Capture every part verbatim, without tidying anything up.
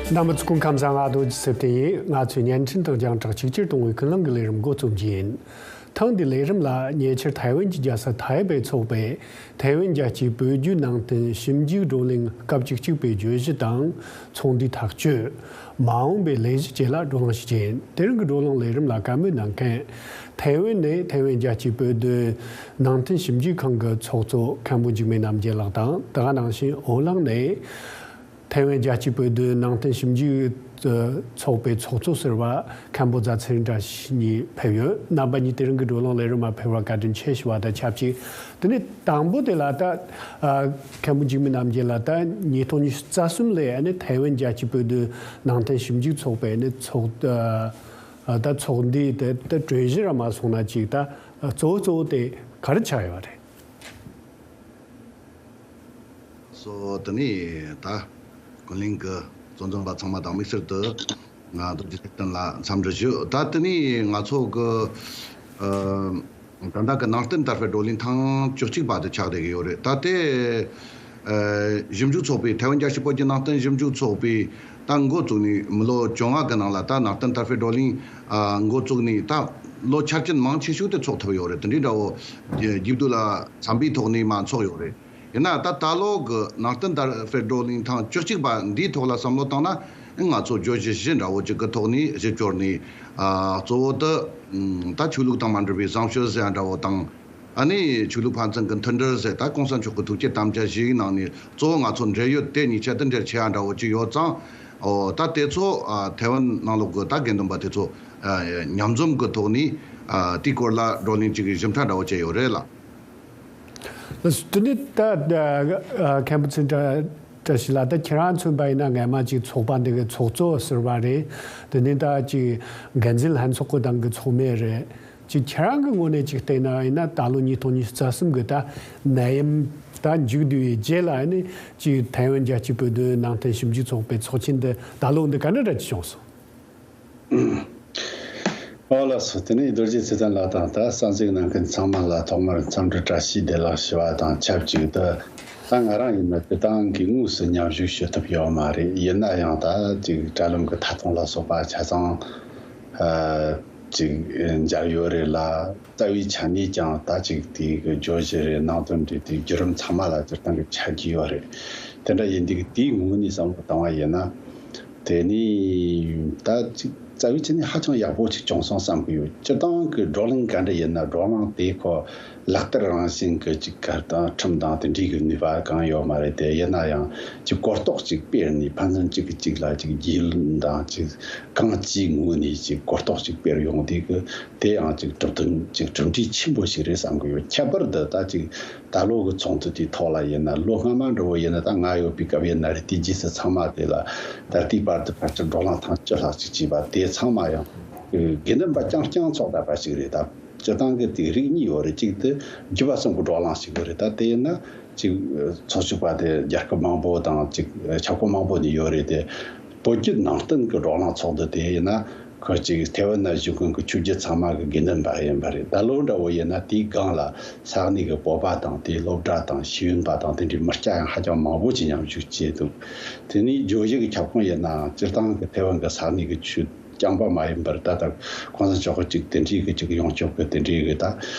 རྣམ་པ་ཚོ་སྐུ་ཁམས་བཟང་། ང་རྡོ་རྗེ་ཚེ་བརྟན་ཡིན། ང་ཚོས་བརྙན་འཕྲིན་དང་རྒྱང་བསྒྲགས་གཅིག་གྱུར་གཏོང་བའི་ཀུན་གླེང་གི་ལས་རིམ་འགོ་རྩོམ་གྱི་ཡིན། ཐེངས་འདིའི་ལས་རིམ་ལ་ཉེ་ཆར་ཐའེ་ཝན་གྱི་རྒྱལ་ས་ཐའེ་པེ་འཚོགས་པའི་ཐའེ་ཝན་རྒྱལ་སྤྱིའི་བོད་བརྒྱུད་ནང་བསྟན་ཞིབ་འཇུག་བགྲོ་གླེང་སྐབས་བཅུ་གཅིག་པའི་བརྗོད་གཞི་དང་། ཚོགས་འདུའི་ཐག་གཅོད། མ་འོངས་པའི་ལས་གཞི་བཅས་ལ་བགྲོ་གླེང་ཞུ་རྒྱུ་ཡིན། དེ་རིང་གི་བགྲོ་གླེང་ལས་རིམ་ལ་བཀའ་མོལ་གནང་མཁན། ཐའེ་ཝན་ནས་ཐའེ་ཝན་རྒྱལ་སྤྱིའི་བོད་དོན་ནང་བསྟན་ཞིབ་འཇུག་ཁང་གི་ཚོགས་གཙོ་མཁན་པོ་འཇིགས་མེད་རྣམ་རྒྱལ་ལགས་དང་། དེ་ག་ནང་བཞིན་ཨོ་གླིང་ནས་ཐའེ་ཝན་རྒྱལ་སྤྱིའི་བོད་དོན་ནང་བསྟན་ཞིབ་འཇུག་ཚོགས་པའི་ཚོགས་གཙོ་ཟུར་པ་མཁན་པོ་རྫ་ཚེ་རིང་བཀྲ་ཤིས་གཉིས་ཕེབས་ཡོད། རྣམ་པ་གཉིས་དེ་རིང་གི་བགྲོ་གླེང་ལས་རིམ་ལ་ཕེབས་པར་བཀའ་དྲིན་ཆེ་ཞུ་བ་དང་ཆབས་ཅིག་དེ་ནས་དང་པོ་དེ་ལ་ད་ཨ་མཁན་པོ་འཇིགས་མེད་རྣམ་རྒྱལ་ལགས། ད་ཉིས་སྟོང་ཉི་ཤུ་རྩ་གསུམ་ལོའི་ཨ་ནི་ཐའེ་ཝན་རྒྱལ་སྤྱིའི་བོད་དོན་ནང་བསྟན་ཞིབ་འཇུག་ཚོགས་པའི་ཨ་ནི་ཚོགས་ཨ་ད་ཚོགས་འདུའི་དེ་དེ་གྲོས་གཞི་ར་མ་སོང་ན་ཅིག་ད་གཙོ་བོ་གཙོ་བོ་དེ་ག་རེ་ཆགས་ཡོད་རེད། སོ་དེ་ནས་ད་ཀུན་གླེང་གི་གཙོ་འཛིན་པ་ཚང་མ་དང་དམིགས་བསལ་དུ་ང་རྡོ་རྗེ་ཚེ་བརྟན་ལ་འཚམས་འདྲི་ཞུ། ད་དེ་ནས་ང་ཚོ་གི་ཨ་ད་ལྟ་གི་ནང་བསྟན་དར་སྤེལ་བགྲོ་གླེང་ཐེངས་བཅུ་གཅིག་པ་དེ་ཆགས་བསྡད་ཀྱི་ཡོད་རེད། ད་དེ་ཨ་ཞིབ་འཇུག་ཚོགས་པའི་ཐའེ་ཝན་རྒྱལ་སྤྱིའི་བོད་བརྒྱུད་ནང་བསྟན་ཞིབ་འཇུག་ཚོགས་པའི་ད་འགོ་བཙུགས་ནས་མི་ལོ་བཅོ་ལྔ་གི་ནང་ལ། ད་ནང་བསྟན་དར་སྤེལ་བགྲོ་གླེང་ཨ་འགོ་བཙུགས་ནས་ད་ལོ་ཆ་རྐྱེན་མང་ཆེ་ཤོས་དེ་ཚོགས་ཐུབ་ཡོད་རེད། དེ་འདྲའི་འདྲ་བོ་རྒྱུད་སྟོད་ལ་འཚམས་པའི་ཐོག་ནས་མ་ཚོགས་ཡོད་རེད། ཡིན་ན་ད་ད་ལོ་གི་ནང་བསྟན་དར་སྤེལ་བགྲོ་གླེང་ཐེངས་བཅུ་གཅིག་པ་འདིའི་ཐོག་ལ་བསམ་བློ་བཏང་ན། ང་ཚོ་བརྗོད་གཞི་བཞི་འདྲ་བོ་ཅིག་གི་ཐོག་ནས་གཞི་བཅོལ་ནས། ཨ་གཙོ་བོ་དེ་ད་ཆོས་ལུགས་དང་མ་འབྲེལ་བའི་བཟང་སྤྱོད་ཟེར་ཡ་འདྲ་བོ་དང་། ཨ་ནི་ཆོས་ལུགས་ཕན་ཚུན་གྱི་མཐུན་སྒྲིལ་ཟེར། ད་གོང་ས་མཆོག་གི་ཐུགས་བསྐྱེད་དམ་བཅའ་བཞིའི་ནང་ནས་གཙོ་བོ་ང་ཚོ་འབྲེལ་ཡོད་དེ་གཉིས་ཆ་དེ་འབྲེལ་ཆེ་ཡ་འདྲ་བོ་ཅིག་ཡོད་ཙང་། ཨོ་ད་དེ་ཚོ་ཨ་ཐའེ་ཝན་ནང་ལོགས་གི་ད་དགེ་འདུན་པ་དེ་ཚོ་ཨ་མཉམ་འཛོམས་ཀྱི་ཐོག་ནས་ཨ་དེའི་སྐོར་ལ་བགྲོ་གླེང་ཅིག་གི་ཞིབ་ཕྲ་འདྲ་བོ་བྱས་ཡོད་རེད་ལ། དེ་ནི་ད་ཨ་མཁན་པོ་ཚེ་བཀྲ་བཀྲ་ཤིས་ལགས། ད་ཁྱེད་རང་མཚོན་པ་ཡིན་ན་སྔ་མ་ཅིག་ཚོགས་པ་འདི་གི་ཚོགས་གཙོ་ཟུར་པ་རེད། དེ་ནི་ད་ཅིག་འགན་འཛིན་ལྷན་ཚོགས་ཀྱི་ནང་གི་ཚོགས་མི་རེད། ཅིག་ཁྱེད་རང་གི་ངོས་ནས་ཅིག་བལྟས་ན་ཡིན་ན། ད་ལོ་ཉིས་སྟོང་ཉི་ཤུ་རྩ་གསུམ་གི་ད་ནད་ཡམས་ད་མཇུག་བསྡུ་བའི་རྗེས་ལ་ནི་ཅིག་ཐའེ་ཝན་རྒྱལ་སྤྱིའི་བོད་དོན་ནང་བསྟན་ཞིབ་འཇུག་ཚོགས་པའི་ཚོགས་ཆེན་འདི་ད་ལོ་འདི་ག་འདྲ་འདྲ་ཅིག་བྱུང་སོང་། ཨོ་ལགས་སོ། དེ་ནས་རྡོ་རྗེ་ཚེ་བརྟན་ལགས་དང་ད་གསན་གཟིགས་གནང་མཁན་ཚང་མ་ལ་ཐོག་མར་འཚམས་འདྲི་བཀྲ་ཤིས་བདེ་ལེགས་ཞུ་བ་དང་ཆབས་ཅིག་ཏུ། ད་ང་རང་ཡིན་ན་སྤྱིར་བཏང་གི་དངོས་སུ་མཉམ་ཞུགས་ཞུ་ཐུབ་ཡོད་མ་རེད། ཡིན་ན་ཡང་ད་ཅིག་དྲ་ལམ་གྱི་ཐད་གཏོང་ལ་སོགས་པ་ཆ་ཚང་ཨ་ཅིག་མཇལ་ཡོད་རེད་ལ། རྩ་བའི་ཆ་ནས་ཀྱང་ད་ཅིག་དེ་གི་བརྗོད་གཞི་རེད། ནང་དོན་རེད། དེའི་བརྒྱུད་རིམ་ཚང་མ་ལ་སྤྱིར་བཏང་གི་ཆ་རྒྱུས་ཡོད་རེད། དེ་འདྲ་ཡིན་དུས་དེའི་ངོས་ནས་བསམ་བློ་བཏང་བ་ཡིན་ན། དེ་ནི་ད་ཅིག་རྩ་བའི་ཆ་ནས་ཧ་ཅང་ཡག་པོ་ཅིག་བྱུང་སོང་བསམ་གི་ཡོད། སྤྱིར་བཏང་གི་བགྲོ་གླེང་ག་འདྲ་ཡིན་ན། བགྲོ་གླེང་དེ་ཁོ་ལག་བསྟར་རང་བཞིན་གི་ཅིག་གར་དང་ཁྲིམས་དང་དེ་འདྲའི་གི་ནུས་པ་གང་ཡོད་མ་རེད་དེ། ཡིན་ན་ཡང་ཅིག་གོ་རྟོགས་ཅིག་སྤེལ་ནས་ཕན་ཚུན་གཅིག་གིས་གཅིག་ལ་ཅིག་རྒྱུས་ལོན་དང་ཅིག་གང་ཅིའི་ངོས་ནས་ཅིག་གོ་རྟོགས་ཅིག་སྤེལ་ཡོང་དུས་གི་དེ་ཡང་ཅིག་གྲུབ་དོན་ཅིག་གྲུབ་འབྲས་ཆེན་པོ་ཞིག་རེད་བསམ་གི་ཡོད། ཁྱད་པར་དུ་ད་ཅིག་ད་ལོ་གི་ཚོགས་འདུ་དེའི་ཐོག་ལ་ཡིན་ན། ལོ་སྔ་མ་འདྲ་བོ་ཡིན་ན་ད་ང་ཡོད་པའི་སྐབས་ཡིན་ན་རེད། དེའི་རྗེས་སུ་ཚང་མ་དེ་ལ་ད་ལྟའི་བར་དུ་ཕལ་ཆེར་བགྲོ་གླེང་ཐེངས་བཅུ་ལྷག་ཅིག་བྱས་པ་དེ་ཚང་མ་ཡང་དགེ་འདུན་པ་རྐྱང་རྐྱང་ཚོགས་བསྡད་པ་ཞིག་རེད། ད་སྤྱིར་བཏང་གི་དེ་རིགས་གཉིས་ཡོད་རེད། གཅིག་དེ་བརྒྱུད་པ་གསུམ་གྱི་བགྲོ་གླེང་ཞིག་ཡོད་རེད། ད་དེ་ཡིན་ན་ཅིག་ཚོགས་ཞུགས་པ་དེ་རྒྱལ་ཁབ་མང་པོ་དང་ཅིག་ཁྱབ་ཁོངས་མང་པོ་ནས་ཡོད་རེད་དེ། བོད་བརྒྱུད་ནང་བསྟན་གྱི་བགྲོ་གླེང་ཚོགས་འདུ་དེ་ཡིན་ན། ཁོ་ཅིག་ཐའེ་ཝན་ན་བཞུགས་མཁན་གྱི་ཆོས་བརྒྱུད་ཚང་མ་གི་དགེ་འདུན་པ་ཡིན་པ་རེད། ད་ལོ་འདྲ་བོ་ཡིན་ན་དེའི་སྒང་ལ་ས་གནས་ཀྱི་བོད་པ་དང་དེའི་སློབ་གྲྭ་དང་ཤེས་ཡོན་པ་དང་དེ་འདྲའི་མི་སྐྱ་ཡང་ཧ་ཅང་མང་པོ་ཅིག་མཉམ་ཞུགས་བྱས་འདུག་དེ་ནས་བརྗོད་གཞི་གི་ཁྱབ་ཁོངས་ཡིན་ནའང་སྤྱིར་བཏང་གི་ཐའེ་ཝན་གྱི་ས་གནས་ཀྱི་ཆོས་རྐྱང་པ་མ་ཡིན་པར། ད་ལྟ་གོང་ས་མཆོག་གི་ཅིག་དེ་འདྲའི་གི་ཅིག་ཡོངས་ཁྱབ་ཀྱི་དེ་འདྲའི་གི་ད་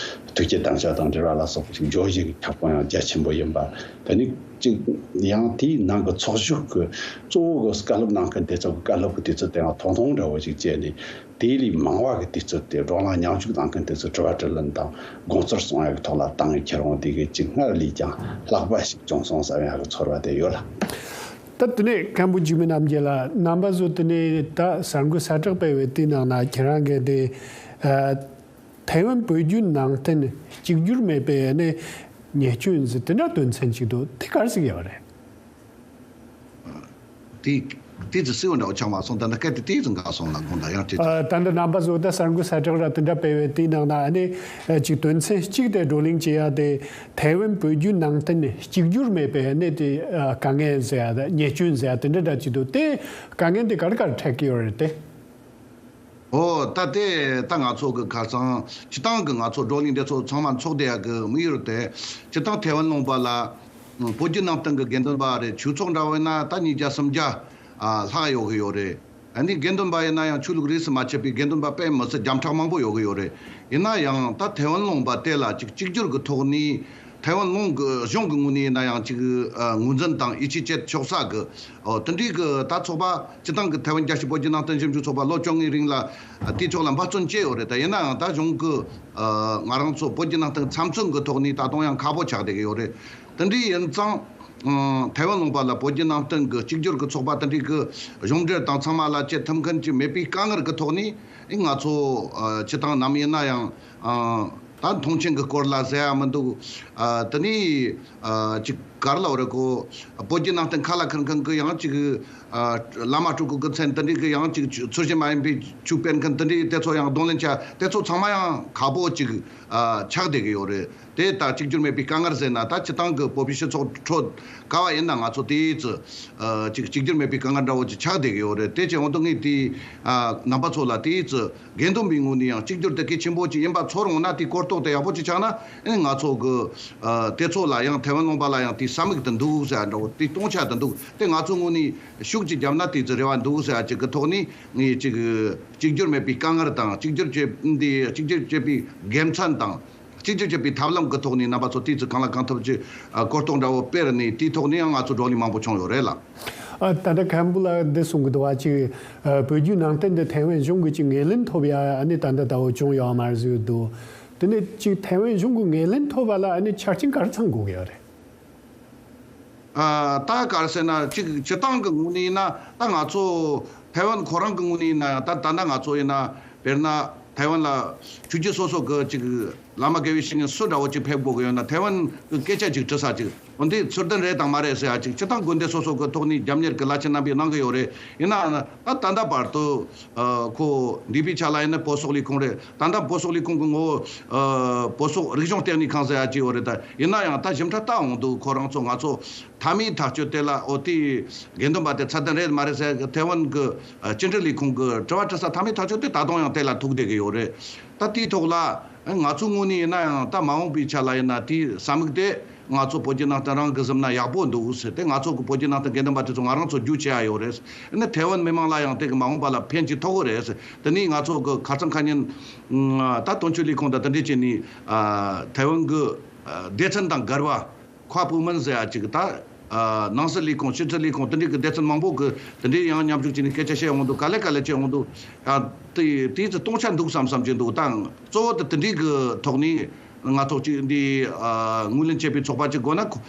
ཐུགས་བསྐྱེད་དམ་བཅའ་དང་འབྲེལ་བ་ལ་སོགས་པ་ཅིག་བརྗོད་གཞི་གི་ཁྱབ་ཁོངས་ཡང་རྒྱ་ཆེན་པོ་ཡིན་པ། དེ་ནི་ཅིག་ཡང་དེའི་ནང་གི་ཚོགས་ཞུགས་ཀྱི་གཙོ་བོ་གི་བཀའ་སློབ་གནང་མཁན་དེ་ཚོ་གི་བཀའ་སློབ་ཀྱི་དུས་ཚོད་དེའང་ཐུང་ཐུང་འདྲ་བོ་ཞིག་བྱས་ནས། དེ་ལས་མང་བ་གི་དུས་ཚོད་དེ་བགྲོ་གླེང་མཉམ་ཞུགས་གནང་མཁན་དེ་ཚོ་དྲི་བ་དྲིས་ལན་དང་དགོངས་ཚུལ་གསུང་ཡ་གི་ཐོག་ལ་བཏང་ཡོད། ཁྱེད་རང་དེ་གི་ཅིག་སྔར་ལས་ཀྱང་ལྷག་པ་ཞིག་བྱུང་སོང་བསམ་ཡ་གི་ཚོར་བ་དེ་ཡོད་ལ། ད་དེ་ནས་མཁན་པོ་འཇིགས་མེད་རྣམ་རྒྱལ་ལགས། རྣམ་པ་ཚོ་དེ་ནས་ད་གསར་འགོད་གསལ་བསྒྲགས་སྤེལ་བའི་དེའི་ནང་ན་ཁྱེད་རང་གིས་དེ་ཨ། ཐའེ་ཝན་བོད་བརྒྱུད་ནང་བསྟན་གཅིག་གྱུར་མེད་པའི་ནི་ཉེས་སྐྱོན་ཟེར་དེ་འདྲ་དོན་ཚན་ཅིག་འདུག་དེ་ག་རེ་ཟེར་གྱི་ཡོད་རེད། དེ་དེ་ཚོ་སེ་འོ་འདྲ་བོ་ཆགས་མ་སོང་། ད་ལྟ་སྐད་དེ་དེ་ཚོ་འགག་སོང་ལ། དགོངས་དག་ཡང་བྲིས། ཨ། ད་ལྟ་རྣམ་པ་ཚོ་ད་གསར་འགོད་གསལ་བསྒྲགས་ར་དེ་འདྲ་སྤེལ་བའི་དེའི་ནང་ན་ཨ་ནི་ཨ་ཅིག་དོན་ཚན་གཅིག་དེ་བགྲོ་གླེང་བྱེད་ཡ་དེ། ཐའེ་ཝན་བོད་བརྒྱུད་ནང་བསྟན་གཅིག་གྱུར་མེད་པའི་ཨ་ནི་དེ་ཨ་དཀའ་ངལ་ཟེར་ཡ་དང་ཉེས་སྐྱོན་ཟེར་ཡ་དེ་འདྲ་འདྲ་ཅིག་འདུག་དེ་དཀའ་ངལ་དེ་ག་རེ་ག་རེ་འཕྲད་ཀྱི་ཡོད་རེད་དེ། ཨོ་ད་དེ་ད་ང་ཚོ་གི་ཁ་སང་སྤྱིར་བཏང་གི་ང་ཚོ་བགྲོ་གླེང་འདི་ཚོ་ཚང་མ་འཚོགས་བསྡད་ཡ་གི་དམིགས་ཡུལ་དེ། སྤྱིར་བཏང་ཐའེ་ཝན་ལུང་པ་ལ་བོད་བརྒྱུད་ནང་བསྟན་གི་དགེ་འདུན་པ་རེད། ཆོས་ཚོགས་འདྲ་བོ་ཡིན་ན་ད་ཉིས་བརྒྱ་སུམ་བརྒྱ་ ཨ་ལྷག་ཡོད་གི་ཡོད་རེད། ཨ་ནི་དགེ་འདུན་པ་ཡིན་ན་ཡང་ཆོས་ལུགས་རིས་སུ་མ་ཆད་པའི་དགེ་འདུན་པ་དཔེ་མི་སྲིད་འཇམ་དྲག་མང་པོ་ཡོད་གི་ཡོད་རེད། ཡིན་ན་ཡང་ད་ཐའེ་ཝན་ལུང་པ་དེ་ལ་ཅིག་གཅིག་གྱུར་གྱི་ཐོག་ནས་ཐའེ་ཝན་ལུང་གི་གཞུང་གི་ངོས་ནས་ཡིན་ན་ཡང་ཅིག་ཨ་ངོས་འཛིན་དང་ཡིད་ཆེས་བྱེད་ཆོག་ས་གི་ཨོ་དེ་འདྲའི་གི་ད་ཚོགས་པ་སྤྱི་བཏང་གི་ཐའེ་ཝན་རྒྱལ་སྤྱིའི་བོད་བརྒྱུད་ནང་བསྟན་ཞིབ་འཇུག་ཚོགས་པ་ལོ་བཅོ་ལྔའི་རིང་ལ་ཨ་དེའི་ཕྱོགས་ལ་འབད་བརྩོན་བྱས་ཡོད་རེད། ད་ཡིན་ན་ཡང་ད་གཞུང་གི་ཨ་ང་རང་ཚོ་བོད་བརྒྱུད་ནང་བསྟན་ཚབ་མཚོན་གྱི་ཐོག་ནས་ད་དུང་ཡང་ཁག་པོ་ཆགས་བསྡད་ཀྱི་ཡོད་རེད། དེ་འདྲ་ཡིན་ཙང་། ཨང་། ཐའེ་ཝན་ལུང་པ་ལ་བོད་བརྒྱུད་ནང་བསྟན་གྱི་གཅིག་གྱུར་གྱི་ཚོགས་པ་དེ་འདྲའི་གི་གཞུང་འབྲེལ་དང་ཚང་མ་ལ་བྱེད་ཐུབ་མཁན་ཅིག་མེད་པའི་དཀའ་ངལ་གྱི་ཐོག་ནས་ང་ཚོ་ཨ་སྤྱི་བཏང་ནམ་ཡིན་ན་ཡང་ཨང་། ད་མཐོང་ཆེན་གྱི་སྐོར་ལ་ཟེར་ཡ་མི་འདུག་ཨ་དེ་ནས་ཨ་ཅིག་ག་རེ་ལབ་རེད་གོ། བོད་བརྒྱུད་ནང་བསྟན་ཁ་ལ་འཁུར་མཁན་གྱི་ཡང་ཅིག་ཨ་བླ་མ་སྤྲུལ་སྐུ་གི་མཚན་དེ་འདྲའི་གི་ཡང་ཅིག་ཚུལ་བཞིན་མ་ཡིན་པའི་ཆོས་སྤེལ་མཁན་དེ་འདྲའི་དེ་ཚོ་ཡང་གདོང་ལེན་བྱ་དེ་ཚོ་ཚང་མ་ཡང་ཁག་པོ་ཅིག་ཨ་ཆགས་བསྡད་ཀྱི་ཡོད་རེད། དེ་ལྟར་གཅིག་གྱུར་མེད་པའི་དཀའ་ངལ་ཟེར་ན། ད་སྤྱི་བཏང་གི་བོད་པའི་སྤྱི་ཚོགས་ཁྲོད་ག་བ་ཡིན་ན་ང་ཚོ་དེའི་ཙི་ཨ་ཅིག་གཅིག་གྱུར་མེད་པའི་དཀའ་ངལ་འདྲ་བོ་ཅིག་ཆགས་བསྡད་ཀྱི་ཡོད་རེད། དེ་བྱས་འོང་དུས་ངས་དེའི་ཨ་རྣམ་པ་ཚོ་ལ་དེའི་ཙི་དགེ་འདུན་པའི་ངོས་ནས་ཡང་གཅིག་གྱུར་དེ་གལ་ཆེན་པོ་ཅིག་ཡིན་པ་ཚོར་འོང་ན། དེའི་གོ་རྟོགས་དེ་ཡག་པོ་ཅིག་ཆགས་ན། ཨ་ནི་ང་ཚོ་གི་ཨ་དེ་ཚོ་ལ་ཡང་ཐའེ་ཝན་ལུང་པ་ལ་ཡང་དེའི་ས་མིག་དེ་འདུག་ཟེར་འདྲ་བོ། དེའི་སྟོང་ཆ་དེ་འདུག་དེ་ང་ཚོའི་ངོས་ནས་ཤུགས་ཅིག་བརྒྱབ་ན་དེའི་ཙི་རེ་བ་འདུག་ཟེར་ཅིག་གི་ཐོག་ནས། ངས་ཅིག་གཅིག་གྱུར་མེད་པའི་དཀའ་ངལ་དང་གཅིག་གྱུར་བྱེད་འདི་གཅིག་གྱུར་བྱེད་པའི་དགེ་མཚན་དང་གཅིག་གྱུར་བྱེད་པའི་ཐབས་ལམ་གྱི་ཐོག་ནས་རྣམ་པ་ཚོ་དེའི་ཚོ་གང་ལ་གང་ཐུབ་ཀྱི་ཨ་གོ་རྟོགས་འདྲ་བོ་སྤེལ་ནས། དེའི་ཐོག་ནས་ཡང་ང་ཚོ་བགྲོ་གླེང་མང་པོ་བྱུང་ཡོད་རེད་ལ། ཨ་ད་ལྟ་མཁན་པོ་ལགས་འདི་གསུང་གི་འདུག་བ། ཅིག་ཨ་བོད་བརྒྱུད་ནང་བསྟན་འདི་ཐའེ་ཝན་གཞུང་གིས་ཅིག་ངོས་ལེན་ཐོབ་ཡ་ཨ་ནི་ད་ལྟ་ད་བོ་བྱུང་ཡོད་མ་རེད་ཟེར་གི་འདུག་དེ་ནས་ཅིག་ཐའེ་ཝན་གཞུང་གི་ངོས་ལེན་ཐོབ་པ་ལ་ཨ་ནི་ཆ་རྐྱེན་ག་རེ་ཚང་དགོས་ཀྱི་ཡོད་རེད། ཨ་ད་ག་རེ་ཟེར་ན། གཅིག་སྤྱི་བཏང་གི་ངོས་ནས་ཡིན་ན། ད་ང་ཚོ་ཐའེ་ཝན་ཁོ་རང་གི་ངོས་ནས་ཡིན་ན་ཡང་། ད་ད་ལྟ་ང་ཚོ་ཡིན་ན་དཔེར་ན་ཐའེ་ཝན་ལ་ཆོས་བརྒྱུད་སོ་སོ་གི་ཅིག་བླ་མ་དགེ་བའི་བཤེས་གཉེན་སུ་འདྲ་བོ་ཅིག་ཕེབས་དགོས་ཀྱི་ཡོད་ན། ཐའེ་ཝན་གི་སྐད་ཆ་ཅིག་དྲི་ས་ཅིག་འོ་འདི་ཚུལ་ལྡན་རེད་དང་མ་རེད་ཟེར་ཡ་ཅིག་སྤྱི་བཏང་དགོན་སྡེ་སོ་སོ་གི་ཐོག་ནས་རྒྱབ་གཉེར་གི་བླ་ཆེན་རྣམ་པས་གནང་གི་ཡོད་རེད། ཡིན་ནའང་ད་ད་ལྟ་བར་དུ་ཨ་ཁོ་འདས་པའི་ཆ་ལ་ཡིན་ན་བོད་སོག་ལས་ཁུངས་རེད། ད་ལྟ་བོད་སོག་ལས་ཁུངས་ཀྱི་ངོ་བོ་ཨ་བོད་སོག་རིག་གཞུང་ལྟེ་གནས་ཁང་ཟེར་ཡ་ཅིག་ཡོད་རེད། ད་ཡིན་ན་ཡང་ད་ཞིབ་ཕྲ་ལྟ་འོང་དུས་ཁོ་རང་ཚོ་ང་ཚོ་མཐའ་མའི་ཐག་གཅོད་དེ་ལ། འོ་དེ་དགེ་འདུན་པ་དེ་ཚད་ལྡན་རེད་མ་རེད་ཟེར་གི་ཐའེ་ཝན་གྱི་ཨ་སྤྱི་འཐུས་ལས་ཁུངས་ཀྱི་དྲི་བ་དྲི་ས་མཐའ་མའི་ཐག་གཅོད་དེ་ད་དུང་ཡང་དེ་ལ་ཐུག་བསྡད་ཀྱི་ཡོད་རེད། ད་དེའི་ཐོག་ལ་ང་ཚོའི་ངོས་ནས་ཡིན་ན་ཡང་། ད་མ་འོངས་པའི་ཆ་ལ་ཡིན་ན་དེའི་ས་མིག་དེ་ང་ཚོ་བོད་བརྒྱུད་ནང་བསྟན་རང་གིས་བཟུང་ན་ཡག་པོ་འདུག་ཟེར་ཏེ། ང་ཚོ་གི་བོད་བརྒྱུད་ནང་བསྟན་དགེ་འདུན་པ་དེ་ཚོ་ང་རང་ཚོ་རྒྱུས་བྱེད་ཡ་ཡོད་རེད། ཨ་ནི་ཐའེ་ཝན་མི་མང་ལ་ཡང་དེ་གི་མ་འོངས་པ་ལ་ཕན་ཅིག་ཐོགས་ཀྱི་རེད་ཟེར། དེ་ནས་ང་ཚོ་གི་ཁ་སང་ཁ་ཉིན་ད་དོན་གཅོད་ལས་ཁུངས་དང་དེ་འདྲས་བྱས་ནས་ཨ་ཐའེ་ཝན་གི་ཨ་སྡེ་ཚན་དང་འགལ་བ། ཁ་པུ་མན་ཟེར་ཡ་ཅིག་ད་ཨ་ནང་སྲིད་ལས་ཁུངས། ཕྱི་སྲིད་ལས་ཁུངས། དེ་འདྲའི་གི་སྡེ་ཚན་མང་པོ་གི་དེ་འདྲའི་ཡང་མཉམ་ཞུགས་བྱས་ནས་སྐད་ཆ་བཤད་འོང་དུས། ག་ལེ་ག་ལེ་བྱས་འོང་དུས། ཨ་དེ་དེའི་ཚེ་སྟོང་ཆ་འདུག་བསམ་བསམ་གྱི་འདུག་ད་གཙོ་བོ་དེ་དེ་འདྲའི་གི་ཐོག་ནས་ང་ཚོ་གཅིག་འདི་ཨ་ངོས་ལེན་བྱེད་པའི་ཚོགས་པ་གཅིག་དགོས་ན། ཁོ་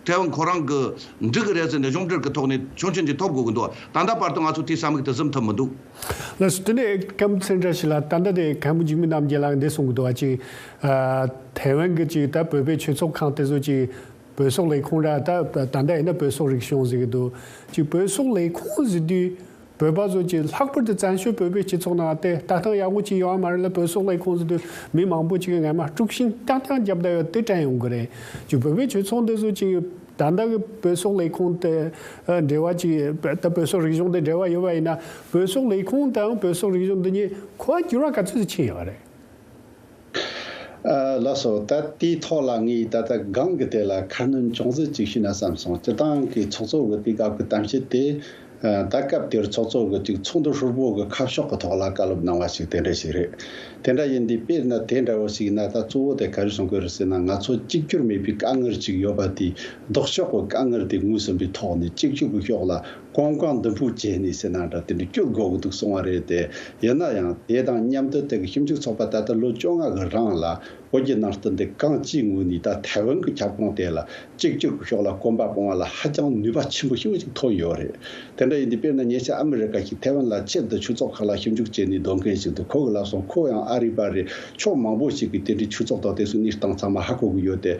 ཐའེ་ཝན་ཁོ་རང་གི་འགྲིག་གི་རེད་ཟེར་ནས་གཞུང་འབྲེལ་གི་ཐོག་ནས་ཆོག་མཆན་ཅིག་ཐོབ་དགོས་ཀྱི་འདུག་ད་ལྟ་བར་དུ་ང་ཚོ་དེའི་ས་མིག་དེ་ཟིན་ཐུབ་མི་འདུག་ལགས་སོ། དེ་ནས་སྐུ་ཚེ་བཀྲ་ཤིས་ལགས། ད་ལྟ་དེ་མཁན་པོ་འཇིགས་མེད་རྣམ་རྒྱལ་ལགས་འདི་གསུང་གི་འདུག་བ། ཅིག་ཨ་ཐའེ་ཝན་གྱི་ཅིག་ད་བོད་པའི་ཆོས་ཚོགས་ཁག་དེ་ཚོ་ཅིག་བོད་སོག་ལས་ཁུངས་ར། ད་ད་ལྟ་ཡིན་ན་བོད་སོག་རིག་གཞུང་ཟེར་གི་འདུག་ཅིག་བོད་སོག་ལས་ཁུངས་ཟེར་དུས་བོད་པ་ཚོ་ཅིག་ལྷག་པར་དུ་བཙན་བྱོལ་བོད་པའི་སྤྱི་ཚོགས་ནང་དེ་ལྟ་སྟངས་ཡག་པོ་ཅིག་ཡོད་མ་རེད་ལ། བོད་སོག་ལས་ཁུངས་ཟེར་དུས་མི་མང་པོ་ཅིག་གིས་ངས་མ་དཀྲུག་ཤིང་རྐྱང་རྐྱང་རྒྱབ་བསྡད་ཡོད་དེ་དྲན་ཡོང་གི་རེད། ཅིག་བོད་པའི་ཆོས་ཚོགས་འདི་ཚོ་ཅིག་ད་ལྟ་གི་བོད་སོག་ལས་ཁུངས་དེ་ཨ་འབྲེལ་བ་ཅིག་ད་བོད་སོག་རིག་གཞུང་དེ་འབྲེལ་བ་ཡོད་པ་ཡིན་ན། བོད་སོག་ལས་ཁུངས་དང་བོད་སོག་རིག་གཞུང་འདི་གཉིས་གོ་བ་འགྱུར་བ་ག་ཚོད་ཅིག་ཕྱིན་ཡོད་རེད། ཨ་ལགས་སོ། ད་དེའི་ཐོག་ལ་ངས་ད་ལྟ་སྒང་གི་དེ་ལ་ཁ་སྣོན་ཅུང་ཟད་ཅིག་ཞུས་ན་བསམ་སོང་། སྤྱིར་བཏང་གི་ཚོགས་གཙོ་གི་དེ་སྐབས་ཀྱི་གཏམ་བཤད་དེ། ཨ་ད་སྐབས་དེར་ཚོགས་གཙོ་གི་ཅིག་ཚོགས་འདུ་ཧྲིལ་པོ་གི་ཁ་ཕྱོགས་ཀྱི་ཐོག་ལ་བཀའ་སློབ་གནང་བ་ཞིག་དེ་འདྲ་ཞིག་རེད། དེ་འདྲ་ཡིན་དུས་དཔེར་ན་དེ་འདྲ་བོ་ཞིག་ཡིན་ན། ད་གཙོ་བོ་དེ་ག་རེ་གསུང་དགོས་རེད་ཟེར་ན། ང་ཚོ་གཅིག་གྱུར་མེད་པའི་དཀའ་ངལ་ཅིག་ཡོད་པ་དེ། ལྡོག་ཕྱོགས་ཀྱི་དཀའ་ངལ་དེ་ངོས་ཟིན་པའི་ཐོག་ནས་གཅིག་གྱུར་གྱི་ཕྱོགས་ལ་གོམ་གང་མདུན་སྤོས་བྱས་ནས་ཟེར་ན་འདྲ། དེ་འདྲ་སྐྱོད་དགོས་ཀྱི་འདུག་གསུང་བ་རེད་དེ། ཡིན་ན་ཡང་དེ་དང་མཉམ་དུ་དེ་གི་ཞིབ་འཇུག་ཚོགས་པ་ད་ལྟ་ལོ་བཅོ་ལྔ་གི་རིང་ལ་བོད་ཀྱི་ནང་བསྟན་དེ་གང་ཅིའི་ངོས་ནས། ད་ཐའེ་ཝན་གྱི་ཁྱབ་ཁོངས་དེ་ལ་གཅིག་གྱུར་གྱི་ཕྱོགས་ལ་གོམ་པ་སྤོ་བ་ལ་ཧ་ཅང་ནུས་པ་ཆེན་པོ་ཞེ་པོ་ཅིག་ཐོན་ཡོད་རེད། དེ་འདྲ་ཡིན་དུས་དཔེར་ན་ཉེ་ཆར་ཨ་མི་རི་ཀ་གིས་ཐའེ་ཝན་ལ་ཆེད་དུ་ཆོས་ཚོགས་ཁག་ལ་ཞིབ་འཇུག་བྱས་ནས་སྡོད་མཁན་ཞིག་འདུག་ཁོ་གིས་ལབ་སོང་། ཁོ་ཡང་ཨ་རི་པ་རེད། ཕྱོགས་མང་པོ་ཞིག་གིས་དེ་འདྲའི་ཆོས་ཚོགས་དང་དེ་ཚོའི་གནས་སྟངས་ཚང་མ་ཧ་གོ་གི་ཡོད་དེ།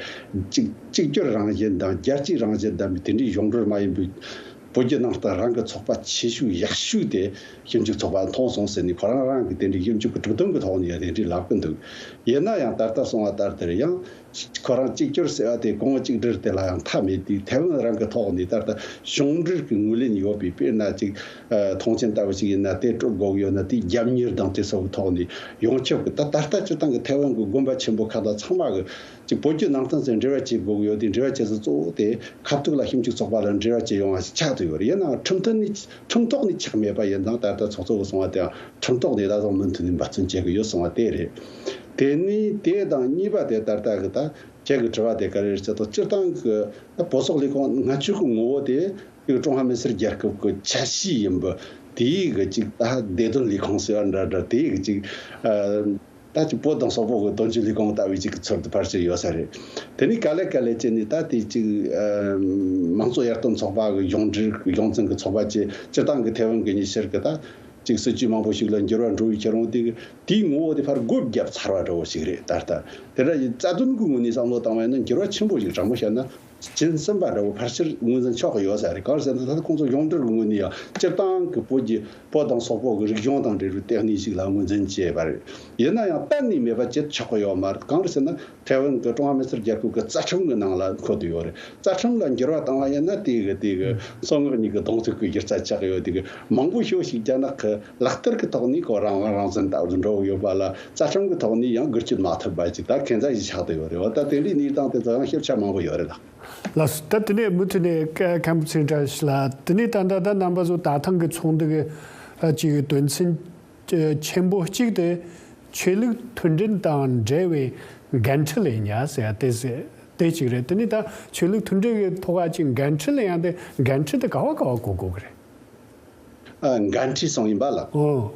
གཅིག་གཅིག་གྱུར་རང་བཞིན་དང་རྒྱལ་སྤྱིའི་རང་བཞིན་ལྡན་པའི་དེ་འདྲའི་གཞུང་འབྲེལ་མ་ཡིན་པའི་བོད་བརྒྱུད་ནང་བསྟན་རང་གི་ཚོགས་པ་ཆེ་ཤོས་ཡག་ཤོས་དེ་ཞིབ་འཇུག་ཚོགས་པ་མཐོང་སོང་ཟེར་ནས། ཁོ་རང་རང་གི་དེ་འདྲའི་ཞིབ་འཇུག་གི་གྲུབ་དོན་གི་ཐོག་ནས་ཡང་དེ་འདྲའི་ལབ་གི་འདུག་ཡིན་ན་ཡང་ད་ལྟ་སོང་བ་ལྟར་དེར་ཡང་ ཁོ་རང་གཅིག་གྱུར་ཟེར་བ་དེ་གོང་བུ་གཅིག་སྒྲིལ་དེ་ལ་ཡང་མཐའ་མེད་དུས། ཐའེ་ཝན་རང་གི་ཐོག་ནས་ད་ལྟ་གཞུང་འབྲེལ་གྱི་ངོས་ལེན་ཡོད་པའི། དཔེར་ན་ཅིག་ཨ་ཐོངས་མཆན་ལྟ་བུ་ཞིག་ཡིན་ན། དེ་སྤྲོད་དགོས་ཀྱི་ཡོད་ན། དེ་རྒྱབ་གཉེར་དང་དེ་སོགས་ཀྱི་ཐོག་ནས་ཡོངས་ཁྱབ་ཀྱི། ད་ད་ལྟ་སྤྱིར་བཏང་གི་ཐའེ་ཝན་གྱི་དགོན་པ་ཆེན་པོ་ཁག་དང་ཚང་མ་གི་ཅིག་བོད་བརྒྱུད་ནང་བསྟན་ཟེར་འབྲེལ་བ་བྱེད་དགོས་ཀྱི་ཡོད་དེ། འབྲེལ་བ་བྱེད་ས་གཙོ་བོ་དེ་ཁ་ཐུག་ལ་ཞིབ་འཇུག་ཚོགས་པ་ལ་འབྲེལ་བ་བྱེད་ཡོང་བ་ཞིག་ཆགས་བསྡད་ཡོད་རེད། ཡིན་ནའང་ཁྲིམས་མཐུན་ནི། ཁྲིམས་ཐོག་ནས་ཆགས་མེད་པ་ཡིན་ཙང་། ད་ལྟ་ཚོགས་གཙོ་གིས་གསུངས་པ་དེའང་ཁྲིམས་ཐོག་ནས་ད་དུང་མུ་མཐུད་ནས་འབད་བརྩོན་བྱེད་ཀྱི་ཡོད་གསུངས་པ་དེ་རེད། དེ་ནས་དེ་དང་གཉིས་པ་དེ་ད་ལྟ་གི་ད་ཁྱེད་ཀྱི་དྲི་བ་དེ་ག་རེ་རེད་ཟེར་དུས། སྤྱིར་བཏང་གི་ད་བོད་སོག་ལས་ཁུངས་སྔ་ཕྱི་གི་ངོ་བོ་དེ་ཀྲུང་ཧྭ་མི་སེར་རྒྱལ་ཁབ་ཀྱི་ཆ་ཤས་ཡིན་པ་དེའི་གི་ཅིག་ད་བདེ་དོན་ལས་ཁུངས་ཟེར་བ་འདྲ་འདྲ། དེའི་གི་ཅིག་ཨ། ད་ཅིག་བོད་དང་སོག་པོ་གི་དོན་གཅོད་ལས་ཁུངས་ལྟ་བུའི་ཅིག་གི་ཚུལ་དུ་ཕལ་ཆེར་ཡོད་ས་རེད། དེ་ནས་ག་ལེ་ག་ལེ་བྱས་ནས་ད་དེ་ཅིག་ཨ་མང་གཙོ་ཡར་ཐོན་ཚོགས་པ་གི་གཞུང་འབྲེལ་གཞུང་འཛིན་གྱི་ཚོགས་པ་བཅས། སྤྱིར་བཏང་གི་ཐའེ་ཝན་གྱི་ཉི་ཤུ་གི་ད་ཅིག་སྲིད་ཇུས་མང་པོ་ཞིག་ལ་འགྱུར་བ་འགྲོ་བའི་ཁྱེད་རང་དེ་གི་དེའི་ངོ་བོ་དེ་ཕར་སྒོ་བརྒྱབ་ཚར་བ་འདྲ་བོ་ཞིག་རེད། ད་ལྟ་དེ་འདྲ་ཡི་རྩ་དོན་གྱི་ངོས་ནས་བསམ་བློ་བཏང་བ་ཡིན་ན། འགྱུར་བ་ཆེན་པོ་ཞིག། དྲང་པོ་བཤད་ན། སྦྱིན་སེམས་པ་འདྲ་བོ་ཕལ་ཆེར་ངོས་འཛིན་ཆོག་གི་ཡོད་ས་རེད། གང་རེད་ཟེར་ན། ད་ལྟ་ཁོང་ཚོ་གཞུང་འབྲེལ་གྱི་ངོས་ནས་ཡང་སྤྱིར་བཏང་གི་བོད་ཀྱི་བོད་དང་སོག་པོ་གི་རིག་གཞུང་དང་འབྲེལ་བའི་ལྟེ་གནས་ཤིག་ལ་ངོས་འཛིན་བྱས་པ་རེད། ཡིན་ན་ཡང་གཏན་ནས་མེད་པ་བྱེད་ཆོག་གི་ཡོད་མ་རེད། གང་རེད་ཟེར་ན། ཐའེ་ཝན་གྱི་ཀྲུང་ཧྭ་མི་སེར་རྒྱལ་ཁབ་ཀྱི་རྩ་ཁྲིམས་ཀྱི་ནང་ལ་འཁོད་དུ་ཡོད་རེད། རྩ་ཁྲིམས་ལ་འགྱུར་བ་བཏང་བ་ཡིན་ན། དེ་གི་དེ་གི་སོ་ངག་གཉིས་ཀྱི་གདོང་ཐུག་གི་སྒྱུ་རྩལ་ཆགས་ཡོད། དེ་གི་མང་པོ་ཞིག་རྒྱ་ནག་གི་ལག་བསྟར་གྱི་ཐོག་ནས་ཁོ་རང་དབང་རང་བཙན་ལྟ་བུ་འགྲོ་གི་ཡོད་པ་ལ། རྩ་ཁྲིམས་ཀྱི་ཐོག་ནས་ཡང་བསྒྱུར་བཅོས་མ་ཐུབ་པ་ཅིག་ད་ཁྱད་མཚར་ཞིག་ཆགས་བསྡད་ཡོད་རེད་བ། ད་དེ་འདྲའི་གནས་སྟངས་དེ་ཚོ་ཡང་ཞིབ་ཆ་མང་པོ་ཡོད་རེད་ལགས། ལགས་སོ། ད་དེ་ནས་མུ་མཐུད་ནས་ཀ་མཁན་པོ་ཚེ་བཀྲ་ལགས། དེ་ནས་ད་ལྟ་ད་རྣམ་པ་ཚོ་ད་ཐེངས་ཀྱི་ཚོགས་འདུ་གི་ཨ་ཅིག་དོན་ཚན་ཆེན་པོ་གཅིག་དེ་ཆོས་ལུགས་མཐུན་སྒྲིལ་དང་འབྲེལ་བའི་འགན་འཁྲི་ལེན་ཡ་ཟེར་ཡ་དེ་ཟེར། དེ་གཅིག་རེད། དེ་ནས་ད་ཆོས་ལུགས་མཐུན་སྒྲིལ་གྱི་ཐོག་ཨ་ཅིག་འགན་འཁྲི་ལེན་ཡ་དེ། འགན་འཁྲི་དེ་ག་བ་ག་བ་འགོད་དགོས་ཀྱི་རེད། ཨ། འགན་འཁྲི་སོང་ཡིན་པ་ལགས། ཨོ།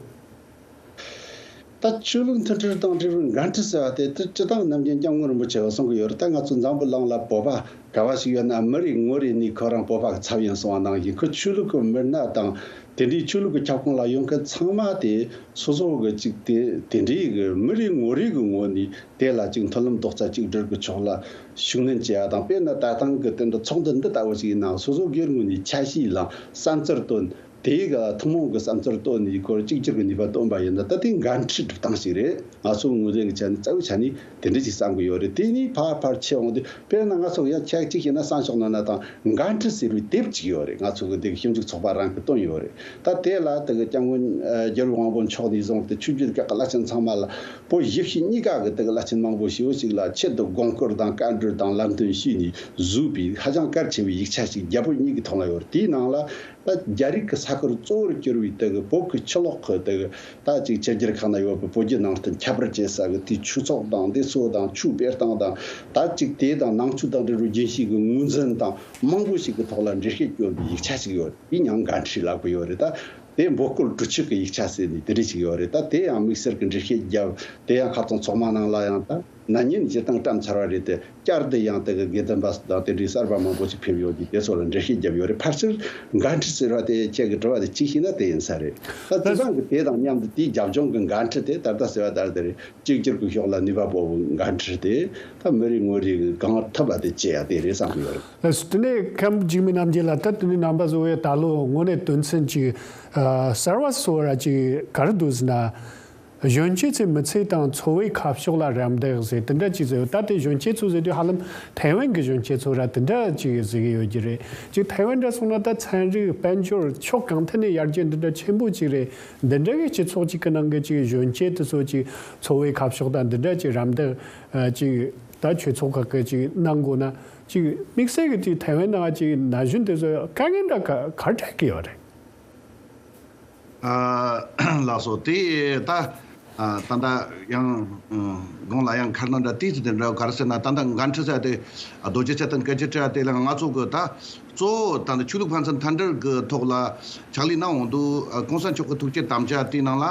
ད་ཆོས་ལུགས་མཐུན་སྒྲིལ་དང་འབྲེལ་བའི་འགན་འཁྲི་ཟེར་བ་དེ། དེ་སྤྱིར་བཏང་ནམ་རྒྱུན་སྐྱབས་མགོན་རིན་པོ་ཆེ་གིས་གསུང་གི་ཡོད་རེད། ད་ང་ཚོ་འཛམ་བུ་གླིང་ལ་བོད་པ་ག་བ་ཞིག་ཡོད་ན། མི་རེ་ངོ་རེ་ནས་ཁོ་རང་བོད་པ་གི་ཚབ་ཡིན་གསུངས་པ་ནང་བཞིན། ཁོ་ཆོས་ལུགས་ཀྱི་མི་སྣ་དང་དེ་འདྲའི་ཆོས་ལུགས་ཀྱི་ཁྱབ་ཁོངས་ལ་ཡོང་མཁན་ཚང་མ་དེ་སོ་སོ་གི་ཅིག་དེ་དེ་འདྲའི་གི་མི་རེ་ངོ་རེ་གི་ངོས་ནས་དེ་ལ་ཅིག་མཐུན་ལམ་རྡོག་རྩ་གཅིག་སྒྲིལ་གྱི་ཕྱོགས་ལ་ཤུགས་སྣོན་བྱེད་ཡ་དང་། དཔེར་ན་ད་ཐེངས་ཀྱི་དེ་འདྲ་ཚོགས་འདུ་འདི་ལྟ་བུ་ཞིག་ཡིན་ནའང་། སོ་སོ་སྒེར་ངོས་ནས་ཆ་ཤས་ལ་བསམ་ཚུལ་བཏོན། དེའི་ག་ཐུན་མོང་གི་བསམ་ཚུལ་བཏོན་ནས་ཁོར་གཅིག་གྱུར་གྱི་ནུས་པ་བཏོན་པ་ཡིན་ན། ད་དེ་འགན་འཁྲི་སྒྲུབ་སྟངས་ཤིག་རེད། ང་ཚོ་ངོས་ལེན་གྱི་ཆ་ནས། རྩ་བའི་ཆ་ནས་དེ་འདྲ་ཞིག་བསམ་གྱི་ཡོད་རེད། དེ་ནས་ཕར་ཕར་ཕྱེ་འོང་དུས། དཔེར་ན་ང་ཚོ་ཡང་ཁྱད་གཅིག་བཤད་ན། བསམ་ཤོག་ནང་ན་དང་འགན་འཁྲི་ཟེར་བའི་དེབ་ཅིག་ཡོད་རེད། ང་ཚོ་གི་དེ་གི་ཞིབ་འཇུག་ཚོགས་པ་རང་གིས་བཏོན་ཡོད་རེད། ད་དེ་ལ་དེ་གི་སྐྱབས་མགོན་ཨ་རྒྱལ་བའི་དབང་པོ་མཆོག་ནས་བཟུང་སྟེ། ཆོས་བརྒྱུད་ཀྱི་བླ་ཆེན་ཚང་མ་ལ། བོད་གཞིས་བྱེས་གཉིས་ཀ་གི་དེ་གི་བླ་ཆེན་མང་པོ་ཞེ་པོ་ཞིག་ལ་ཆེད་དུ་དགོངས་སྐོར་དང་བཀའ་འགྲོལ་དང་ལམ་སྟོན་ཞུས་ནས་བཟོས་པའི་ཧ་ཅང་གལ་ཆེ་བའི་ཡིག་ཆ་ཞིག་རྒྱ་བོད་གཉིས་ཀྱི་ཐོག་ལ་ཡོད་རེད། དེའི་ནང་ལ་ད་རྒྱ་རིགས་ཀྱི་ས་ཁུལ་གཙོ་བོར་གྱུར་པའི་དེ་གི་བོད་ཀྱི་ཕྱི་ལོགས་ཀྱི་དེ་གི་ད་ཅིག་ཕྱི་རྒྱལ་ཁག་ན་ཡོད་པའི་བོད་བརྒྱུད་ནང་བསྟན་ཁྱད་པར་ཅན་ས་གི་དེའི་ཆོས་ཚོགས་དང་། དེ་ཚོ་དང་ཆོས་སྤེལ་སྟངས་དང་། ད་ཅིག་དེ་དང་ནང་ཆོས་དང་འབྲེལ་བའི་རྒྱུན་ཤེས་ཀྱི་ངོས་འཛིན་དང་། མང་པོ་ཞིག་གི་ཐོག་ལ་འགྲེལ་བཤད་བསྐྱོན་པའི་ཡིག་ཆ་ཞིག་ཡོད། དེ་ཡང་འགན་འཁྲི་ལབ་གི་ཡོད་རེད། ད་དེ་འབོད་སྐུལ་གྲོས་ཆོད་ཀྱི་ཡིག་ཆ་ཟེར་ནས་དེ་འདྲ་ཞིག་ཡོད་རེད། ད་དེ་ཡང་དམིགས་བསལ་གྱི་འགྲེལ་བཤད་བརྒྱབ། དེ་ཡང་ཁ་རྩང་ཚོགས་མ་ནང་ལ་ཡང་ད་ན་ནིང་སྤྱིར་བཏང་བཀྲམ་ཚར་བ་རེད་དེ། བསྐྱར་དུ་ཡང་དེ་གི་དགེ་ལྡན་པ་དང་དེ་འདྲའི་གསར་པ་མང་པོ་ཞིག་ཕེབས་ཡོད་ཀྱི། དེ་ཚོ་ལ་འགྲེལ་བཤད་བརྒྱབ་ཡོད་རེད། ཕལ་ཆེར་འགན་འཁྲི་ཟེར་བ་དེ། ཁྱེད་ཀྱི་དྲི་བ་དེ་གཅིག་བཤད་ན་དེ་ཡིན་ས་རེད། ད་སྤྱིར་བཏང་གི་དེ་དང་མཉམ་དུ་དེའི་རྒྱབ་ལྗོངས་ཀྱི་འགན་འཁྲི་དེ། ད་ལྟ་ཟེར་བ་ལྟར་དེ་རེད། གཅིག་གྱུར་གྱི་ཕྱོགས་ལ་ནུས་པ་སྤོ་བའི་འགན་འཁྲི་དེ། ད་མི་རེ་ངོ་རེ་གིས་གང་ཐུབ་པ་དེ་བྱེད་ཡ་དེ་རེད་བསམ་གྱི་ཡོད་རེད། ལགས་སོ། དེ་ནས་མཁན་པོ་འཇིགས་མེད་རྣམ་རྒྱལ་ལགས། ད་དེ་ནས་རྣམ་པ་ཚོ་ཡ་ད་ལོ་དངོས་གནས་དོན་ཚན་གཅིག་ཨ་གསར་བ་བཟོ་བ་ར་གཅིག་ག་རེ་འདུག་ཟེར་ན། གཞོན་སྐྱེས་ཚོའི་མི་ཚེ་དང་འཚོ་བའི་ཁ་ཕྱོགས་ལ་རམ་འདེགས་ཟེར་དེ་འདྲ་ཅིག་ཟེར་ཡོད། ད་དེ་གཞོན་སྐྱེས་ཚོ་ཟེར་དུས་ཧ་ལམ་ཐའེ་ཝན་གྱི་གཞོན་སྐྱེས་ཚོ་ར་དེ་འདྲ་ཅིག་ཟེར་གྱི་ཡོད་ཀྱི་རེད། ཅིག་ཐའེ་ཝན་འདྲ་སོང་ན་ད་ཚན་རིག་དཔལ་འབྱོར་ཕྱོགས་གང་ཐད་ནས་ཡར་རྒྱས་འདི་འདྲ་ཆེན་པོ་ཅིག་རེད། འདི་འདྲ་གི་སྤྱི་ཚོགས་ཅིག་གི་ནང་གི་ཅིག་གཞོན་སྐྱེས་དེ་ཚོ་ཅིག་འཚོ་བའི་ཁ་ཕྱོགས་དང་འདི་འདྲ་ཅིག་རམ་འདེགས་ཅིག་ད་ཆོས་ཚོགས་ཁག་གི་ཅིག་གནང་དགོས་ན། ཅིག་དམིགས་བསལ་གྱི་ཅིག་ཐའེ་ཝན་ནང་ཅིག་ན་གཞོན་དེ་ཚོ་དཀའ་ངལ་འདྲ་ག་ག་འཕྲད་ཀྱི་ཡོད་རེད། ཨ་ལགས་སོ། དེ་ད་ཨ་ད་ལྟ་ཡང་ཨ་གོང་ལ་ཡང་ཁ་སྣོན་འདྲ་ཏོག་ཙམ་དེ་འདྲ། ག་རེ་ཟེར་ན། ད་ལྟ་འགན་འཁྲི་ཟེར་དེ་རྡོ་རྗེ་གཅེས་དང་སྐད་ཆ་དྲིས་དེ་ལ་ང་ཚོ་གི་ད་གཙོ་བོ་ད་ལྟ་ཆོས་ལུགས་ཕན་ཚུན་མཐུན་སྒྲིལ་གི་ཐོག་ལ་ཕྱག་ལས་གནང་འོང་དུས། ཨ་གོང་ས་མཆོག་གི་ཐུགས་བསྐྱེད་དམ་བཅའ་དེའི་ནང་ལ་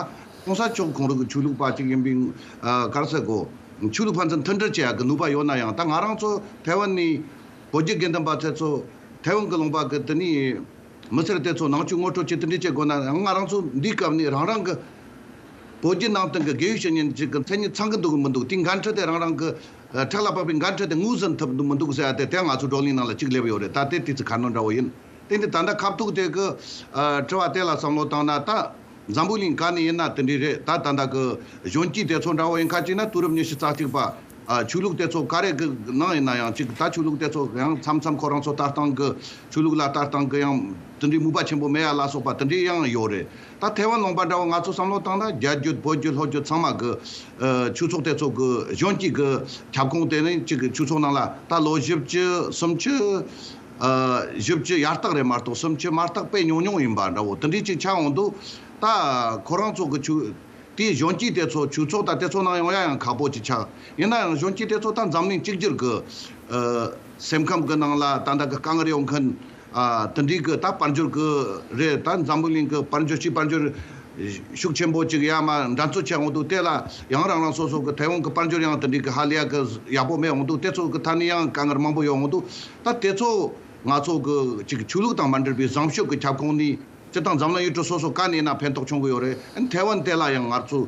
གོང་ས་མཆོག་ཁོང་རང་གི་ཆོས་ལུགས་པ་ཅིག་ཡིན་པའི་ཨ་ག་རེ་ཟེར་དགོས། ཆོས་ལུགས་ཕན་ཚུན་མཐུན་སྒྲིལ་བྱེད་ཡག་གི་ནུས་པ་ཡོད་ན་ཡང་། ད་ང་རང་ཚོ་ཐའེ་ཝན་ནས་བོད་བརྒྱུད་དགེ་འདུན་པ་དེ་ཚོ་ཐའེ་ཝན་གྱི་ལུང་པ་གི་དེ་ནས་མི་སེར་དེ་ཚོ་ནང་ཆོས་ངོ་སྤྲོད་བྱེད་དེ་འདྲ་བྱེད་དགོས་ན། ང་རང་ཚོ་འདིའི་སྐབས་ནས་རང་རང་གི་བོད་བརྒྱུད་ནང་བསྟན་གྱི་དགེ་བའི་བཤེས་གཉེན་ཅིག་གི་མཚན་ཉིད་ཚང་གི་འདུག་གི་མི་འདུག། དེའི་འགན་འཁྲི་དེ་རང་རང་གི་ཨ་ཕྲག་ལ་བབས་པའི་འགན་འཁྲི་དེ་ངོས་ཟིན་ཐུབ་འདུག་མི་འདུག་ཟེར་ཡ་དེ། དེ་ང་ཚོའི་བགྲོ་གླེང་ནང་ལ་གཅིག་སླེབས་ཡོད་རེད། ད་དེ་དུས་ཚོད་ཁ་སྣོན་འདྲ་བོ་ཡིན། དེ་འདི་ད་ལྟ་སྐབས་ཐོག་དེ་གི་ཨ་དྲི་བ་དེ་ལ་བསམ་བློ་བཏང་ན། ད་འཛམ་བུ་གླིང་ག་ནས་ཡིན་ན་དེ་འདྲ་རེད། ད་ད་ལྟ་གི་གཞོན་སྐྱེས་དེ་ཚོ་འདྲ་བོ་ཡིན་ཁ་ཅིག་ན། དུས་རབས་ཉི་ཤུ་རྩ་གཅིག་པ། ཨ། ཆོས་ལུགས་དེ་ཚོ་ག་རེ་གི་ནང་ཡིན་ན་ཡང་ཅིག་ད་ཆོས་ལུགས་དེ་ཚོ་ཡང་མཚམས་མཚམས་ཁོ་རང་ཚོ་ལྟ་སྟངས་གི་ཆོས་ལུགས་ལ་ལྟ་སྟངས་གི་ཡང་དེ་འདྲའི་མོས་པ་ཆེན་པོ་མེད་ཡ་ལ་སོགས་པ་དེ་འདྲའི་ཡང་ཡོད་རེད། ད་ཐའེ་ཝན་ལུང་པ་འདྲ་བོ་ང་ཚོ་བསམ་བློ་བཏང་ན་རྒྱ་བརྒྱུད་བོད་བརྒྱུད་ལྷོ་བརྒྱུད་ཚང་མ་གི་ཨ། ཆོས་ཚོགས་དེ་ཚོ་གི་གཞོན་སྐྱེས་གི་ཁྱབ་ཁོངས་དེ་ནི་ཅིག་གི་ཆོས་ཚོགས་ནང་ལ་ད་ལོ་བཞི་བཅུ་སུམ་ཅུ་ཨ། བཞི་བཅུ་ཡར་རྟག་རེད་མ་གཏོགས་སུམ་ཅུ་མར་རྟག་དཔེ་ཉུང་ཉུང་ཡིན་པ་འདྲ་བོ་དེ་འདྲའི་ཅིག་ཆགས་འོང་དུས། ད་ཁོ་རང་ཚོ་གི་ཆོས། དེའི་གཞོན་སྐྱེས་དེ་ཚོ་ཆོས་ཚོགས་དང་དེ་ཚོ་ནང་ཡོང་ཡ་ཡང་ཁག་པོ་ཅིག་ཆགས། ཡིན་ན་ཡང་གཞོན་སྐྱེས་དེ་ཚོ་ད་འཛམ་གླིང་གཅིག་གྱུར་གི་ཨ། སེམས་ཁམས་གི་ནང་ལ་ད་ལྟ་གི་དཀའ་ངལ་ཡོང་མཁན་ཨ། དེ་འདྲའི་གི་ད་དཔལ་འབྱོར་གི་རེད། ད་འཛམ་བུ་གླིང་གི་དཔལ་འབྱོར་སྤྱིའི་དཔལ་འབྱོར་ཤུགས་ཆེན་པོ་ཅིག་ཡ་མ་འགྲན་རྩོད་བྱས་འོང་དུས། དེ་ལ་ཡང་རང་རང་སོ་སོ་གི་ཐའེ་ཝན་གི་དཔལ་འབྱོར་ཡང་དེ་འདྲའི་གི་ཧ་ལས་ཡ་གི་ཡག་པོ་མེད་འོང་དུས། དེ་ཚོ་གི་ཐད་ནས་ཡང་དཀའ་ངལ་མང་པོ་ཡོང་འོང་དུས། ད་དེ་ཚོ་ང་ཚོ་གི་ཅིག་ཆོས་ལུགས་དང་མ་འབྲེལ་བའི་བཟང་སྤྱོད་གི་ཁྱབ་ཁོངས་ནས། སྤྱིར་བཏང་འཛམ་གླིང་ཡུལ་གྲུ་སོ་སོ་ག་ནས་ཡིན་ན་ཕན་ཐོགས་བྱུང་གི་ཡོད་རེད། ཨ་ནི་ཐའེ་ཝན་དེ་ལ་ཡང་ང་ཚོ་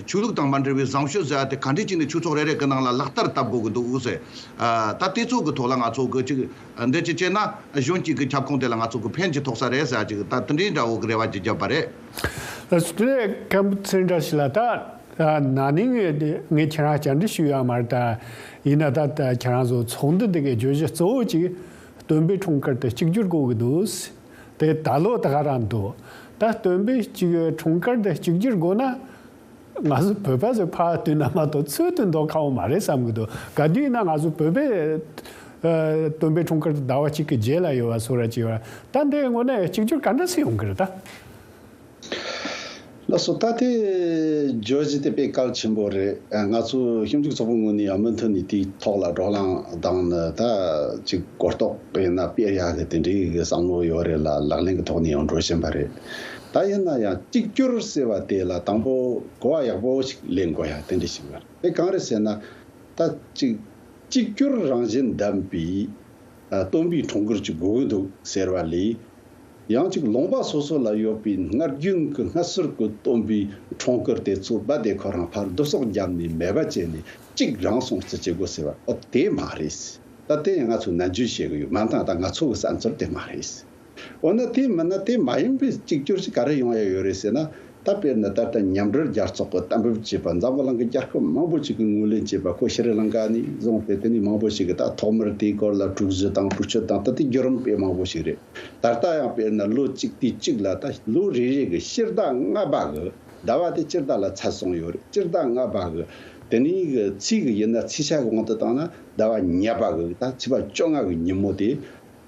ཆོས་ལུགས་དང་མ་འབྲེལ་བའི་བཟང་སྤྱོད་ཟེར་ཡ་དེ་ག་འདྲས་ཅིག་ནས་ཆོས་ཚོགས་རེ་རེ་གི་ནང་ལ་ལག་བསྟར་བཏབ་དགོས་ཀྱི་འདུག་ཟེར། ཨ། ད་དེ་ཚོ་གི་ཐོག་ལ་ང་ཚོ་གི་ཅིག་འདི་ཅིག་བྱས་ན་གཞོན་སྐྱེས་ཀྱི་ཁྱབ་ཁོངས་དེ་ལ་ང་ཚོ་གི་ཕན་ཅིག་ཐོགས་ས་རེད་ཟེར་ཡ་ཅིག་ད་དེ་འདྲའི་འདྲ་བོ་གི་རེ་བ་ཅིག་བརྒྱབ་པ་རེད། ཨ། དེ་ནས་ཁམས་ཚན་འདྲ་ཞིག་ལ་ད་ན་ནིང་ངས་ཁྱེད་རང་བཅར་འདྲི་ཞུས་ཡོད་མ་རེད། ད་ཡིན་ན་ད་ད་ཁྱེད་རང་ཚོ་ཚོགས་འདུ་འདི་གའི་བརྗོད་གཞི་གཙོ་བོ་ཅིག་སྟོན་པའི་འཁྲུངས་སྐར་དེ་གཅིག་གྱུར་དགོས་ཀྱི་འདུག་དེ་ད་ལོ་ད་ག་རང་འདུག་ད་སྟོན་པའི་གཅིག་འཁྲུངས་སྐར་དེ་གཅིག་གྱུར་དགོས་ན། ང་ཚོ་བོད་པ་ཚོས་ཕར་བསྟུན་ན་མ་གཏོགས་ཚུར་བསྟུན་མདོག་ཁ་པོ་མ་རེད་བསམ་གྱི་འདུག་ག་དུས་ཡིན་ན་ང་ཚོ་བོད་པའི་ཨ། སྟོན་པའི་འཁྲུངས་སྐར་དེ་ཟླ་བ་གཅིག་གི་རྗེས་ལ་ཡོད་པ་སོགས་ར་ཅིག་ཡོད་པ། ད་འདི་དངོས་གནས་གཅིག་གྱུར་ག་འདྲ་སེ་ཡོང་གི་རེད་ད། ལགས་སོ། ད་དེ་བརྗོད་གཞི་དེ་དཔེ་གལ་ཆེན་པོ་རེད། ང་ཚོ་ཞིབ་འཇུག་ཚོགས་པའི་ངོས་ནས་ཡང་མུ་མཐུད་ནས་དེའི་ཐོག་ལ་བགྲོ་གླེང་དང་ནི་ད་ཅིག་གོ་རྟོགས་ཡིན་ན་སྤེལ་ཡག་གི་དེ་འདྲའི་གི་བསམ་བློ་ཡོད་རེད་ལ། ལག་ལེན་གི་ཐོག་ནས་ཡང་འགྲོ་བཞིན་པ་རེད། ད་ཡིན་ན་ཡང་གཅིག་གྱུར་ཟེར་བ་དེ་ལ་དང་པོ་གོ་བ་ཡག་པོ་ཞིག་ལེན་དགོས་ཡ་དེ་འདྲ་ཞིག་ཡོད་རེད། དེ་གང་རེད་ཟེར་ན། ད་ཅིག་གཅིག་གྱུར་རང་བཞིན་ལྡན་པའི་ཨ། སྟོན་པའི་འཁྲུངས་སྐར་ཅིག་དགོས་ཀྱི་འདུག་ཟེར་བ་ལས། ཡང་ཅིག་ལུང་པ་སོ་སོ་ལ་ཡོད་པའི་སྔར་རྒྱུན་གྱི་སྔ་སོར་གྱི་སྟོན་པའི་འཁྲུངས་སྐར་དེ་ཚོ་རྦད་དེ་ཁོ་རང་ཕར་བསྡུ་གསོག་བརྒྱབ་ནས་མེད་པ་བྱས་ནས་གཅིག་རང་སྲུང་བརྩི་བྱེད་དགོས་ཟེར་བ། ཨོ་དེ་མ་རེད། ད་དེ་ཡང་ང་ཚོས་ནན་བརྗོད་བྱེད་ཀྱི་ཡོད་མ་གཏོགས། ད་ང་ཚོ་གི་བསམ་ཚུལ་དེ་མ་རེད། འོ་ན་དེ་མིན་ན་དེ་མ་ཡིན་པའི་གཅིག་གྱུར་ཞིག་ག་རེ་ཡོང་ཡ་ཡོད་རེད་ཟེར་ན། ད་དཔེར་ན་ད་ལྟ་མཉམ་འབྲེལ་རྒྱལ་ཚོགས་ཀྱིས་གཏན་འབེབས་བྱས་པ། འཛམ་བུ་གླིང་གི་རྒྱལ་ཁབ་མང་པོ་ཞིག་གིས་ངོས་ལེན་བྱས་པ། ཁོ་ཤྲི་ལང་ཀ་ནས་བཟུང་སྟེ་དེ་ནས་མང་པོ་ཞིག་གིས་ད་ཐོག་མར་དེའི་སྐོར་ལ་དྲུག་གཞི་དང་བུ་ཁྱོད་དང་ད་ལྟའི་བརྒྱུད་རིམ་དཔེ་མང་པོ་ཞིག་རེད། ད་ལྟ་ཡང་དཔེར་ན་ལོ་གཅིག་དུས་གཅིག་ལ་ད་ལོ་རེ་རེ་གི་སྤྱི་ཟླ་ལྔ་པ་གི་ཟླ་བ་དེ་སྤྱི་ཟླ་ལ་ཚུད་སོང་ཡོད་རེད། སྤྱི་ཟླ་ལྔ་པ་གི་དེ་ནས་གི་ཚེས་གི་ཡིན་ན་ཚེས་ཆ་གི་དབང་དུ་བཏང་ན་ཟླ་བ་ཉེར་པ་གི་ད་ཚེས་པ་བཅོ་ལྔ་གི་ཉིན་མོ་དེ།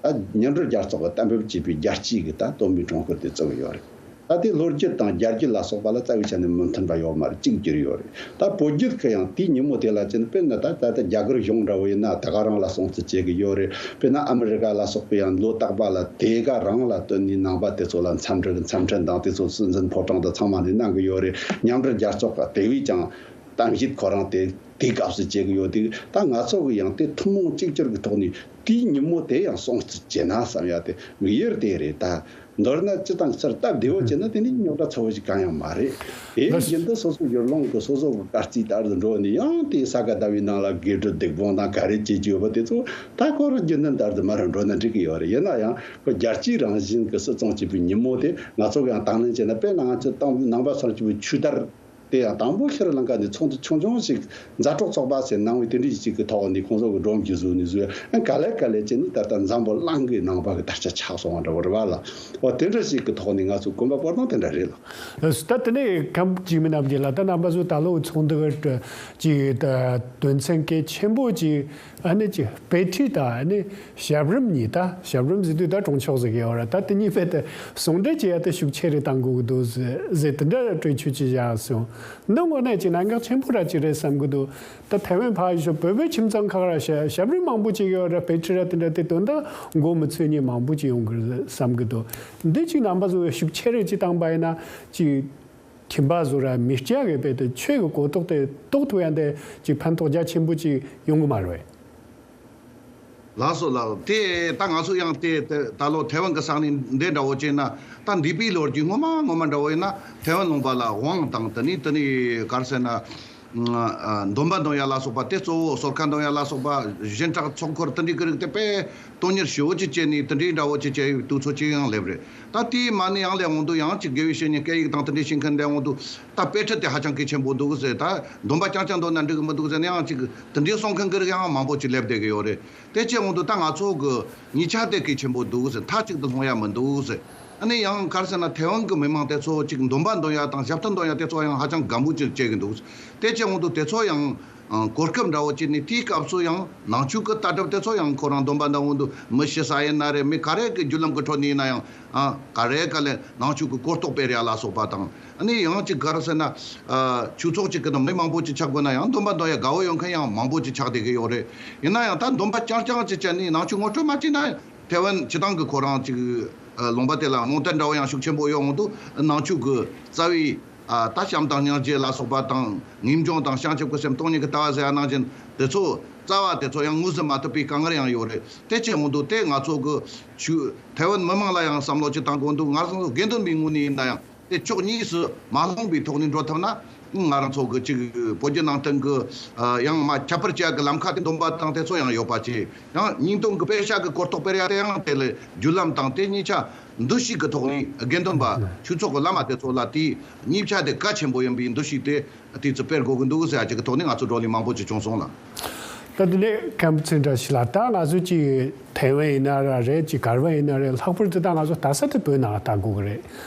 ད་མཉམ་འབྲེལ་རྒྱལ་ཚོགས་ཀྱིས་གཏན་འབེབས་བྱས་པའི་རྒྱལ་སྤྱིའི་གི་ད་སྟོན་པའི་འཁྲུངས་སྐར་དེ་བརྩི་གི་ཡོད་རེད། ད་དེ་ལོ་རྒྱུས་དང་རྒྱལ་རྒྱུད་ལ་སོགས་པ་ལ་རྩ་བའི་ཆ་ནས་མི་མཐུན་པ་ཡོད་མ་རེད། གཅིག་གྱུར་ཡོད་རེད། ད་བོད་བརྒྱུད་ཁག་ཡང་དེའི་ཉིན་མོ་དེ་ལ་བྱས་ན། དཔེར་ན་ད་ད་ལྟ་རྒྱ་གར་གཞུང་འདྲ་བོ་ཡིན་ན་ད་ག་རང་ལ་སྲུང་བརྩི་བྱེད་ཀྱི་ཡོད་རེད། དཔེར་ན་ཨ་མི་རི་ཀ་ལ་སོགས་པའི་ཡང་ལོ་རྟག་པ་ལ་དེ་ག་རང་ལ་བསྟུན་ནས་ནང་པ་དེ་ཚོ་ལ་འཚམས་འདྲི་འཚམས་འཕྲིན་དང་དེ་ཚོ་སྲིད་འཛིན་ཕོ་བྲང་དུ་ཚང་མ་ནས་གནང་གི་ཡོད་རེད། མཉམ་འབྲེལ་རྒྱལ་ཚོགས་ཀྱིས་དེ་བས་ཀྱང་གཏམ་བཤད་ཁོ་རང་དེ་དེའི་སྐབས་སུ་བྱེད་ཀྱི་ཡོད་དེ། ད་ང་ཚོ་གི་ཡང་དེ་ཐུན་མོང་གཅིག་གྱུར་གྱི་ཐོག་ནས་དེའི་ཉིན་མོ་དེ་ཡང་སྲུང་བརྩི་བྱེད་ན་བསམ་ཡ་དེ་དམིགས་ཡུལ་དེ་རེད། ད་མདོར་ན་སྤྱི་དང་ཕྱིར་སྟབས་བདེ་བོ་བྱས་ན་དེ་ནི་རྙོག་དྲ་ཚ་བོ་ཞིག་གང་ཡང་མ་རེད། དེ་ལ་བཞིན་དུ་སོ་སོ་ཡུལ་ལུང་གི་སོ་སོ་གི་དཀར་རྩིས་ལྟར་དུ་འགྲོ་ནས་ཡང་དེ་ས་ག་ཟླ་བའི་ནང་ལ་དགེ་སྒྲུབ་སྡིག་སྤོང་དང་ག་རེ་བྱེད་ཀྱི་ཡོད་པ་དེ་ཚོ་ད་ཁོ་རང་རྒྱུན་ལྡན་ལྟར་དུ་མར་འགྲོ་ན་འགྲིག་གི་ཡོད་རེད། ཡིན་ན་ཡང་ཁོ་རྒྱལ་སྤྱིའི་རང་བཞིན་གྱི་སྲིད་སྐྱོང་བྱེད་པའི་ཉིན་མོ་དེ་ང་ཚོ་གི་ཡང་དང་ལེན་བྱས་ན། དཔེར་ན་ང་ཚོ་དང་ནང་པ་སངས་རྒྱས་པའི་ཆོས་དར་དེ་ཡང་དང་པོ་ཤྲི་ལང་ཀ་ནས་ཚོགས་འདུ་ཆུང་ཆུང་ཞིག་མཛའ་གྲོགས་ཚོགས་པ་ཟེར་གནང་བའི་དེ་འདྲ་ཞིག་གི་ཐོག་ནས་ཁོང་ཚོ་གི་སྒྲོམ་གྱིས་བཟོས་ནས་བཟོས། ཨ། ག་ལེ་ག་ལེ་བྱས་ནས་ད་ལྟ་འཛམ་བུ་གླིང་གི་ནང་པ་གི་དར་ཆ་ཆགས་སོང་བ་འདྲ་བོ་རེད་བ་ལ། འོ་དེ་འདྲ་ཞིག་གི་ཐོག་ནས་ང་ཚོ་གོམ་པ་སྤོ་སྟངས་དེ་འདྲ་རེད་ལ། ད་དེ་ནས་ཁམས་འཇིགས་མེད་རྣམ་རྒྱལ་ལགས། ད་རྣམ་པ་ཚོ་ད་ལོ་ཚོགས་འདུ་གི་ཅིག་ད་དོན་ཚན་གལ་ཆེན་པོ་ཅིག་ཨ་ནི་ཅིག་དཔེ་ཁྲིད་དང་ཨ་ནི་ཞབས་རིམ་གཉིས། ད་ཞབས་རིམ་ཟེར་དུས་ད་གྲོང་ཆོག་ཟེར་གི་ཡོད་ར། ད་དེ་གཉིས་དཔེ་དེ་ཟུང་འབྲེལ་བྱེད་ཡ་དེ་ཤུགས་ཆེ་རེ་གཏང་དགོས་ཀྱི་འདུག་ཟེར་ཟེར་དེ་འདྲ་གྲོས་ཆོད་ཅིག་བཞག་སོང་། འདི་དངོས་གནས་ཅིག་གནད་འགག་ཆེན་པོ་ར་ཅིག་རེད་བསམ་གི་འདུག་ད་ཐའེ་ཝན་ཕར་ཞོག་བོད་པའི་ཁྱིམ་ཚང་ཁག་ར་ཞབས་རིམ་མང་པོ་ཅིག་ཡོད་ར། དཔེ་ཁྲིད་ར་དེ་འདྲ་དེ་དོན་དག་མགོ་མི་ཚོས་མཁན་མང་པོ་ཅིག་ཡོང་གི་རེད་བསམ་གི་འདུག་འདི་ཅིག་རྣམ་པ་ཚོས་ཤུགས་ཆེ་རེ་ཅིག་བཏང་པ་ཡིན་ན་ཅིག་ཁྱིམ་པ་ཚོ་ར་མི་སྐྱ་གི་དཔེ་དེ་ཆོས་ཀྱི་གོ་རྟོགས་དེ་རྟོགས་ཐུབ་ཡ་འདི་ཅིག་ཕན་ཐོགས་རྒྱ་ཆེན་པོ་ཅིག་ཡོང་གི་མ་རེད། ལགས་སོ་ལགས། དེ་ད་ང་ཚོ་ཡང་དེ་དེ་ད་ལོ་ཐའེ་ཝན་གི་ས་གནས་འདི་འདྲ་བོ་བྱས་ན། ད་འདས་པའི་ལོ་རྒྱུས་ངོ་མ་ངོ་མ་འདྲ་བོ་ཡིན་ན། ཐའེ་ཝན་ལུང་པ་ལ་ཝང་དང་དེ་ནས་དེ་ནས་ག་རེ་ཟེར་ན། ཨ། འདོན་པ་འདོན་ཡ་ལ་སོགས་པ་དེ་གཙོ་བོ། གསོལ་ཁ་འདོན་ཡ་ལ་སོགས་པ། གཞན་དྲག་ཚོགས་འཁོར་དེ་འདྲའི་གི་རིགས་དེ་དཔེ་དོན་གཉེར་ཞེ་པོ་ཅིག་བྱས་ནས་དེ་འདྲའི་འདྲ་བོ་ཅིག་བྱས་པའི་དུས་ཚོད་ཅིག་ཡང་སླེབས་རེད། ད་དེའི་མ་ནས་ཡང་སླེབས་འོང་དུས། ཡང་ཅིག་དགེ་བའི་བཤེས་གཉེན་སྐད་ཡིག་དང་དེ་འདྲའི་ཤེས་མཁན་སླེབས་འོང་དུས། ད་དཔེ་ཁྲིད་དེ་ཧ་ཅང་གལ་ཆེན་པོ་འདུག་ཟེར། ད་འདོན་པ་རྐྱང་རྐྱང་འདོན་ན་འགྲིག་གི་མི་འདུག་ཟེར་ནས། ཡང་ཅིག་དེ་འདྲའི་གསུང་མཁན་གི་རིགས་ཡང་མང་པོ་ཅིག་སླེབས་བསྡད་གི་ཡོད་རེད། དེ་བྱས་འོང་དུས་ད་ང་ཚོ་གི་གཉིས་ཆ་དེ་གལ་ཆེན་པོ་འདུག་ཟེར། མཐའ་གཅིག་ཏུ་ལྷུང་ཡ་མི་འདུག་ཟེར། ཨ་ནི་ཡང་ག་རེ་ཟེར་ན། ཐའེ་ཝན་གྱི་མི་མང་དེ་ཚོ་ཅིག་འདོན་པ་འདོན་ཡ་དང་ཞབས་བརྟན་འདོན་ཡ་དེ་ཚོ་ཡང་ཧ་ཅང་དགའ་མོས་ཅིག་བྱེད་ཀྱི་འདུག། དེ་བྱས་འོང་དུས་དེ་ཚོ་ཡང་ཨ་གོ་སྐབས་འདྲ་བོ་བྱས་ནས། དེའི་སྐབས་སུ་ཡང་ནང་ཆོས་ཀྱི་ལྟ་གྲུབ་དེ་ཚོ་ཡང་ཁོ་རང་འདོན་པ་འདོན་འོང་དུས། མི་ཤི་ས་ཡིན་ན་རེད། མི་ག་རེ་གི་རྒྱུ་ལམ་གྱི་ཁྲོད་ནས་ཡིན་ན་ཡང་། ཨ་ག་རེ་ག་ལེ་ནང་ཆོས་ཀྱི་གོ་རྟོགས་སྤེལ་ཡ་ལ་སོགས་པ་དང་། ཨ་ནི་ཡང་ཅིག་ག་རེ་ཟེར་ན། ཨ་ཆོས་ཚོགས་གཅིག་གི་ནང་མི་མང་པོ་ཅིག་ཆགས་དགོས་ན་ཡང་། འདོན་པ་འདོན་ཡ་དགའ་བོ་ཡོད་མཁན་ཡང་མང་པོ་ཅིག་ཆགས་བསྡད་ཀྱི་ཡོད་རེད། ཡིན་ན་ཡང་ད་འདོན་པ་རྐྱང་རྐྱང་ཅིག་བྱས་ནས་ནང་ཆོས་ངོ་སྤྲོད་མ་བྱས་ན། ཐའེ་ཝན་སྤྱི་བཏང་གི་ཁོ་རང་ཅིག་ཨ་ལུང་པ་དེ་ལ་རྨོངས་དད་འདྲ་བོ་ཡང་ཤུགས་ཆེན་པོ་ཡོད་འོང་དུས། ནང་ཆོས་ཀྱི་རྩ་བའི་ཨ་ད་བྱམས་དང་སྙིང་རྗེ་ལ་སོགས་པ་དང་། ངེས་འབྱུང་དང་བྱང་ཆུབ་ཀྱི་སེམས། སྟོང་ཉིད་ཀྱི་ལྟ་བ་ཟེར་ཡ་ནང་བཞིན་དེ་ཚོ་རྩ་བ་དེ་ཚོ་ཡང་ངོས་ཟིན་མ་ཐུབ་པའི་དཀའ་ངལ་ཡང་ཡོད་རེད། དེ་བྱས་འོང་དུས་དེ་ང་ཚོ་གི་ཆོས་ཐའེ་ཝན་མི་མང་ལ་ཡང་བསམ་བློ་ཅིག་བཏང་དགོས་འདུག། ང་ཚོ་དགེ་འདུན་པའི་ངོས་ནས་ཡིན་ན་ཡང་། དེ་ཕྱོགས་གཉིས་སུ་མ་ལྷུང་བའི་ཐོག་ནས་འགྲོ་ཐུབ་ན། ང་རང་ཚོ་གི་ཅིག་བོད་བརྒྱུད་ནང་བསྟན་གི་ཨ་ཡང་མ་ཁྱད་པར་ཅན་གི་ལམ་ཁ་དེ། འདོན་པ་དང་དེ་ཚོ་ཡང་ཡོད་པ་བྱས། ཡང་སྙིང་དོན་གི་དཔེ་ཆ་གི་གོ་རྟོགས་སྤེལ་ཡ་དེ་ཡང་དེ་ལ་རྒྱུ་ལམ་དང་དེ་གཉིས་ཆ་འདུ་ཤེས་གི་ཐོག་ནས། དགེ་འདུན་པ་ཆོས་ཚོགས་གི་བླ་མ་དེ་ཚོ་ལ་དེ་གཉིས་ཆ་དེ་གལ་ཆེན་པོ་ཡིན་པའི་འདུ་ཤེས་དེ་དེ་ཚོ་སྤེལ་དགོས་གི་འདུག་ཟེར་ཡ་ཅིག་གི་ཐོག་ནས་ང་ཚོ་བགྲོ་གླེང་མང་པོ་ཅིག་བྱུང་སོང་ལ། ད་དེ་ནས་མཁན་པོ་ཚེ་བཀྲ་ཤིས་ལགས། ད་ང་ཚོ་ཅིག་ཐའེ་ཝན་ཡིན་ན་ར་རེད། ཅིག་ག་རེ་ཡིན་ན་རེད། ལྷག་པར་དུ་ད་ང་ཚོ་ལྷ་ས་དེ་བོད་ནང་ལ་ལྟ་དགོས་ཀྱི་རེད།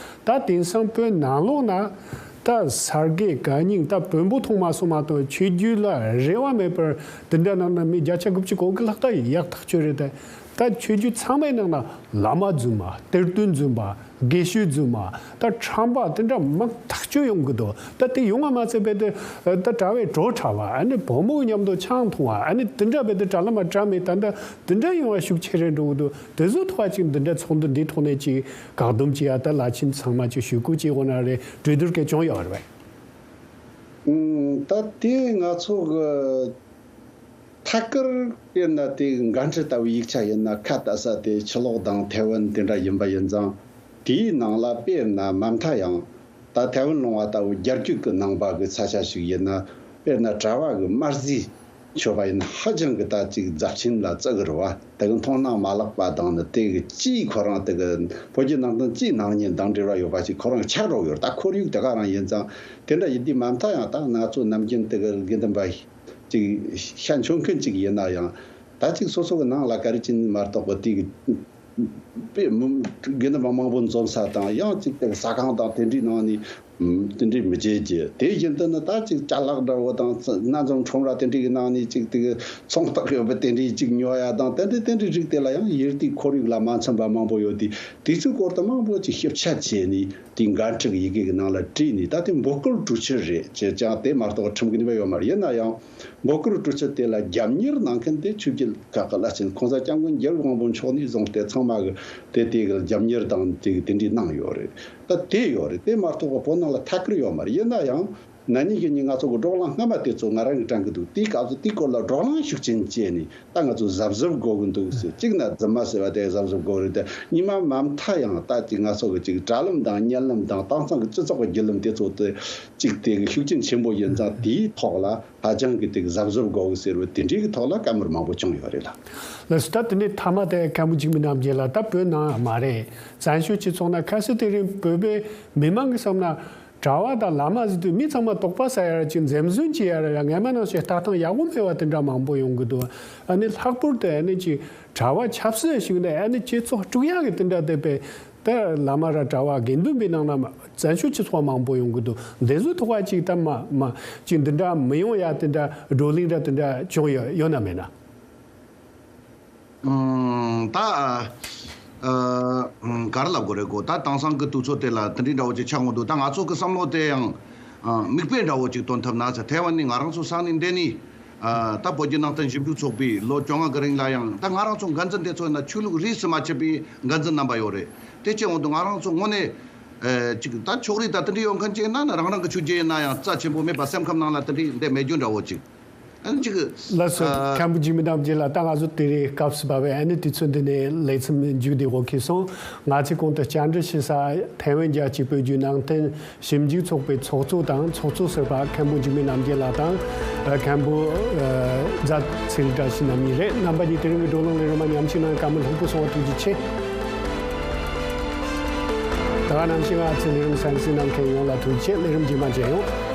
ད་དེང་སང་བོད་ནང་ལོགས་ན་ད་ས་དགེ་བཀའ་རྙིང་ད་བོན་པོ་མཐོང་མ་སོང་མ་གཏོགས། ཆོས་བརྒྱུད་ལ་རེ་བ་མེད་པར་དེ་འདྲ་ནང་ན་མི་བརྒྱ་ཆ་དགུ་བཅུ་གོ་དགུ་ལྷག་ད་ཡག་ཐག་ཆོད་རེད། ད་ད་ཆོས་བརྒྱུད་ཚང་མའི་ནང་ན་བླ་མ་རྫུན་མ། གཏེར་སྟོན་རྫུན་མ། དགེ་བཤེས་རྫུན་མ། ད་ཁྲམ་པ་དེ་འདྲ་མང་ཐག་ཆོད་ཡོང་གི་འདུག། ད་དེ་ཡོང་བ་མ་ཚད་པའི་དེ་ད་གྲྭ་བའི་བྲོ་འཁྲབ་པ། ཨ་ནི་བུ་མོ་མཉམ་དུ་ཆང་འཐུང་བ། ཨ་ནི་དེ་འདྲ་བས་དེ་གྲྭ་བླ་མ་གྲྭ་མི་ད་ད་དེ་འདྲ་ཡོང་བ་ཤུགས་ཆེ་རེད་འགྲོ་གི་འདུག། དེ་ཚོ་ཐོག་ཅིག་འདི་འདྲ་ཚོགས་འདུ་འདིའི་ཐོག་ནས་ཅིག་བཀག་སྡོམ་བྱེད་ཡ། ད་བླ་ཆེན་ཚང་མ་ཅིག་ཞུ་སྐུལ་བྱེད་དགོས་ན་རེད། གྲོས་བསྡུར་སྐད་བྱུང་ཡོད་རེད་པས། ཨང་། ད་དེ་ང་ཚོ་གི་ཐད་ཀར་དཔེར་ན་དེ་འགན་འཁྲི་ལྟ་བུའི་ཡིག་ཆ་ཡིན་ན། ཁ་གཏད་ས་དེ་ཕྱི་ལོགས་དང་ཐའེ་ཝན་དེ་འདྲ་ཡིན་པ་ཡིན་ཙང་། དེའི་ནང་ལ་དཔེར་ན་མ་མཐའ་ཡང་ད་ཐའེ་ཝན་ལུང་པ་ལྟ་བུ་རྒྱ་རྒྱུད་ཀྱི་ནང་པ་གི་ས་ཆ་ཞིག་ཡིན་ན། དཔེར་ན་གྲྭ་བ་གི་དམར་ཟས་མཆོད་པ་ཡིན་ན། ཧ་ཅང་གི་ད་ཅིག་རྫབ་ཆེན་ལ་བརྩི་གི་རེད་པ། དེ་གི་མཐོང་སྣང་མ་ལག་པ་དང་ནི། དེ་གི་སྤྱིའི་ཁོ་རང་དེ་གི་བོད་བརྒྱུད་ནང་བསྟན་སྤྱིའི་སྣང་བརྙན་དང་འབྲེལ་བ་ཡོད་པ་ཞིག་ཁོ་རང་ཆགས་འགྲོ་ཡོད། ད་ཁོར་ཡུག་དེ་ག་རང་ཡིན་ཙང་། དེ་འདྲ་ཡིན་དུས་མ་མཐའ་ཡང་ད་ང་ཚོ་ནམ་རྒྱུན་དེ་གི་དགེ་འདུན་པ་ཅིག་ཤ་མཆོད་མཁན་ཅིག་ཡིན་ན་ཡང་། ད་ཅིག་སོ་སོ་གི་ནང་ལ་ག་རེ་ཅིག་མ་གཏོགས་པ། དེ་གི་དཔེ་མི་དགེ་འདུན་པ་མང་པོ་འཛོམས་ས་དང་། ཡང་ཅིག་དེ་ཟ་ཁང་དང་དེ་འདྲའི་ནང་ནས་དེ་འདྲའི་མི་བྱེད་ཀྱི། དེ་བཞིན་དུ་ནི་ད་ཅིག་ཅ་ལག་འདྲ་བོ་དང་། སྣ་འཛོམས་ཁྲོམ་ར་དེ་འདྲའི་གི་ནང་ནས་ཅིག་དེ་གི་ཚོང་རྟགས་ཡོད་པ་དེ་འདྲའི་ཅིག་ཉོ་ཡ་དང་། དེ་འདྲའི་དེ་འདྲའི་རིགས་དེ་ལ་ཡང་ཡུལ་དེའི་ཁོར་ཡུག་ལ་མ་འཚམ་པ་མང་པོ་ཡོད་དུས། དེ་ཚོའི་སྐོར་དུ་མང་པོ་ཅིག་ཞིབ་ཆ་བྱས་ནས། དེའི་འགན་འཁྲི་གི་ཡི་གེ་གི་ནང་ལ་བྲིས་ནས། ད་དེ་འབོད་སྐུལ་གྲོས་ཆོད་རེད་ཅེས་ཀྱང་དེ་མ་གཏོགས་ཁྲིམས་ཀྱི་ནུས་པ་ཡོད་མ་རེད། ཡིན་ན་ཡང་འབོད་སྐུལ་གྲོས་ཆོད་དེ་ལ་རྒྱབ་གཉེར་གནང་མཁན་དེ་ཆོས་བརྒྱུད་ཁག་གི་བླ་ཆེན་༸གོང་ས་༸སྐྱབས་མགོན་རྒྱལ་བའི་དབང་པོ་མཆོག་ནས་བཟུང་སྟེ་ཚང་མ་གི་དེ་དེ་གི་རྒྱབ་གཉེར་དང་དེ་གི་དེ་འདྲའི་གནང་ཡོད་རེད། ད་དེ་ཡོད་རེད། དེ་མ་གཏོགས་བོད་ནང་ལ་ཐད་ཀར་ཡོད་མ་རེད། ཡིན་ན་ཡང་ན་ནིང་གི་ཉིན་ང་ཚོ་གི་བགྲོ་གླེང་སྔ་མ་དེ་ཚོ་ང་རང་གིས་དྲན་གི་འདུག། དེའི་སྐབས་སུ་དེའི་སྐོར་ལ་བགྲོ་གླེང་ཤུགས་ཆེན་བྱས་ནས། ད་ང་ཚོ་གཟབ་གཟབ་དགོས་ཀྱི་འདུག་ཟེར། གཅིག་ན་རྫུན་མ་ཟེར་བ་དེ་གཟབ་གཟབ་དགོས་རེད། དེ་གཉིས་མ་མ་མཐའ་ཡང་ད་ཅིག་ང་ཚོ་གི་ཅིག་དྲ་ལམ་དང་བརྙན་ལམ་དང་། དེང་སང་གི་སྤྱི་ཚོགས་ཀྱི་བརྒྱུད་ལམ་དེ་ཚོ་དེ་ཅིག་དེ་གི་ཤུགས་རྐྱེན་ཆེན་པོ་ཡིན་ཙང་། དེའི་ཐོག་ལ་ཧ་ཅང་གི་དེ་གི་གཟབ་གཟབ་དགོས་ཀྱི་ཟེར་བ་དེ་འདྲའི་གི་ཐོག་ལ་བཀའ་མོལ་མང་པོ་བྱུང་ཡོད་རེད་ལ། ལགས་སོ། ད་དེ་ནས་མཐའ་མ་དེ་མཁན་པོ་འཇིགས་མེད་རྣམ་རྒྱལ་ལགས། ད་བོད་ནང་མ་རེད། བཙན་བྱོལ་སྤྱི་ཚོགས་ནང་ཁ་སང་དེ་རིང་བོད་པའི་མི་མང་གི་བསམ་ན། གྲྭ་བ་དང་བླ་མ་ཟེར་དུས་མི་ཚང་མ་དོགས་པ་ཟ་ཡ་ར་ཅིག་འཛེམ་ཟོན་བྱེད་ཡ་ར་ཡ། སྔ་མ་ནང་བཞིན་ལྟ་སྟངས་ཡག་པོ་མེད་པ་དེ་འདྲ་མང་པོ་ཡོང་གི་འདུག། ཨ་ནི་ལྷག་པར་དུ་ཨ་ནི་ཅིག་གྲྭ་བ་ཆབ་སྲིད་ཞིག་ནས་ཨ་ནི་སྤྱི་ཚོགས་དཀྲུག་ཡ་གི་དེ་འདྲ་དེ་བས། ད་བླ་མ་ར་གྲྭ་བ་དགེ་འདུན་པའི་ནང་ན་མ་བཙན་བྱོལ་སྤྱི་ཚོགས་མང་པོ་ཡོང་གི་འདུག། འདི་ཚོའི་ཐོག་ཅིག་ད་མ་མ་ཅིག་འདི་འདྲ་མི་ཡོང་ཡ་དེ་འདྲ་བགྲོ་གླེང་ར་དེ་འདྲ་བྱུང་ཡོད་ཡོད་ན་མེད་ན། ཨང་། ད་ཨ་ག་རེ་ལབ་དགོས་རེད་གོ། ད་དེང་སང་གི་དུས་ཚོད་དེ་ལ་དེ་འདྲའི་འདྲ་བོ་ཅིག་ཆགས་འོང་དུས། ད་ང་ཚོ་གི་བསམ་བློ་དེ་ཡང་ཨ་མིག་དཔེ་འདྲ་བོ་ཅིག་སྟོན་ཐུབ་ན་ཟེར། ཐའེ་ཝན་ནས་ང་རང་ཚོ་སང་ཉིན་འདི་ནས་ཨ་ད་བོད་བརྒྱུད་ནང་བསྟན་ཞིབ་འཇུག་ཚོགས་པས་ལོ་བཅོ་ལྔ་གི་རིང་ལ་ཡང་། ད་ང་རང་ཚོ་འགན་འཛིན་དེ་ཚོ་ཡིན་ན་ཆོས་ལུགས་རིས་སུ་མ་ཆད་པའི་འགན་འཛིན་རྣམ་པ་ཡོད་རེད། དེ་བྱས་འོང་དུས་ང་རང་ཚོ་དངོས་གནས་ཨ་ཅིག་ད་ཕྱོགས་རིས་ད་དེ་འདྲའི་ཡོད་མཁན་ཅིག་ཡིན་ན་ནི། རང་རང་གི་ཆོས་བརྒྱུད་ཡིན་ན་ཡང་རྩ་ཆེན་པོ་མེད་པ། སེམས་ཁམས་ནང་ལ་དེ་འདྲའི་འདི་མེད་རྒྱུ་འདྲ་བོ་ཅིག། ཨ་ནི་ཅིག་ལགས་སོ། ཨ། མཁན་པོ་འཇིགས་མེད་རྣམ་རྒྱལ་ལགས། ད་ང་ཚོ་དེ་རིང་སྐབས་སུ་བབས་པའི་ཨ་ནི་དུས་ཚོད་འདི་ནས་ལེ་ཚན་མཇུག་བསྡུ་འོག་གི་སོང་། ང་ཚོས་གོང་དུ་བཅར་འདྲི་ཞུ་ས་ཐའེ་ཝན་རྒྱལ་སྤྱིའི་བོད་བརྒྱུད་ནང་བསྟན་ཞིབ་འཇུག་ཚོགས་པའི་ཚོགས་གཙོ་དང་ཚོགས་གཙོ་ཟུར་པ་མཁན་པོ་འཇིགས་མེད་རྣམ་རྒྱལ་ལགས་དང་། ཨ། མཁན་པོ་ཨ། རྫ་ཚེ་རིང་བཀྲ་ཤིས་རྣམ་གཉིས་རེད། རྣམ་པ་གཉིས་དེ་རིང་གི་བགྲོ་གླེང་ལས་རིམ་མ་མཉམ་ཞུགས་གནང་བཀའ་མོལ་ལྷུག་པོ་སོང་བ་ཐུགས་རྗེ་ཆེ། ད་ག་ནང་བཞིན་ང་ཚོའི་ལས་རིམ་གསན་གཟིགས་གནང་མཁན་ཡོངས་ལ་ཐུགས་རྗེ་ཆེ། ལས་རིམ་རྗེས་མ་མཇལ་ཡོང་།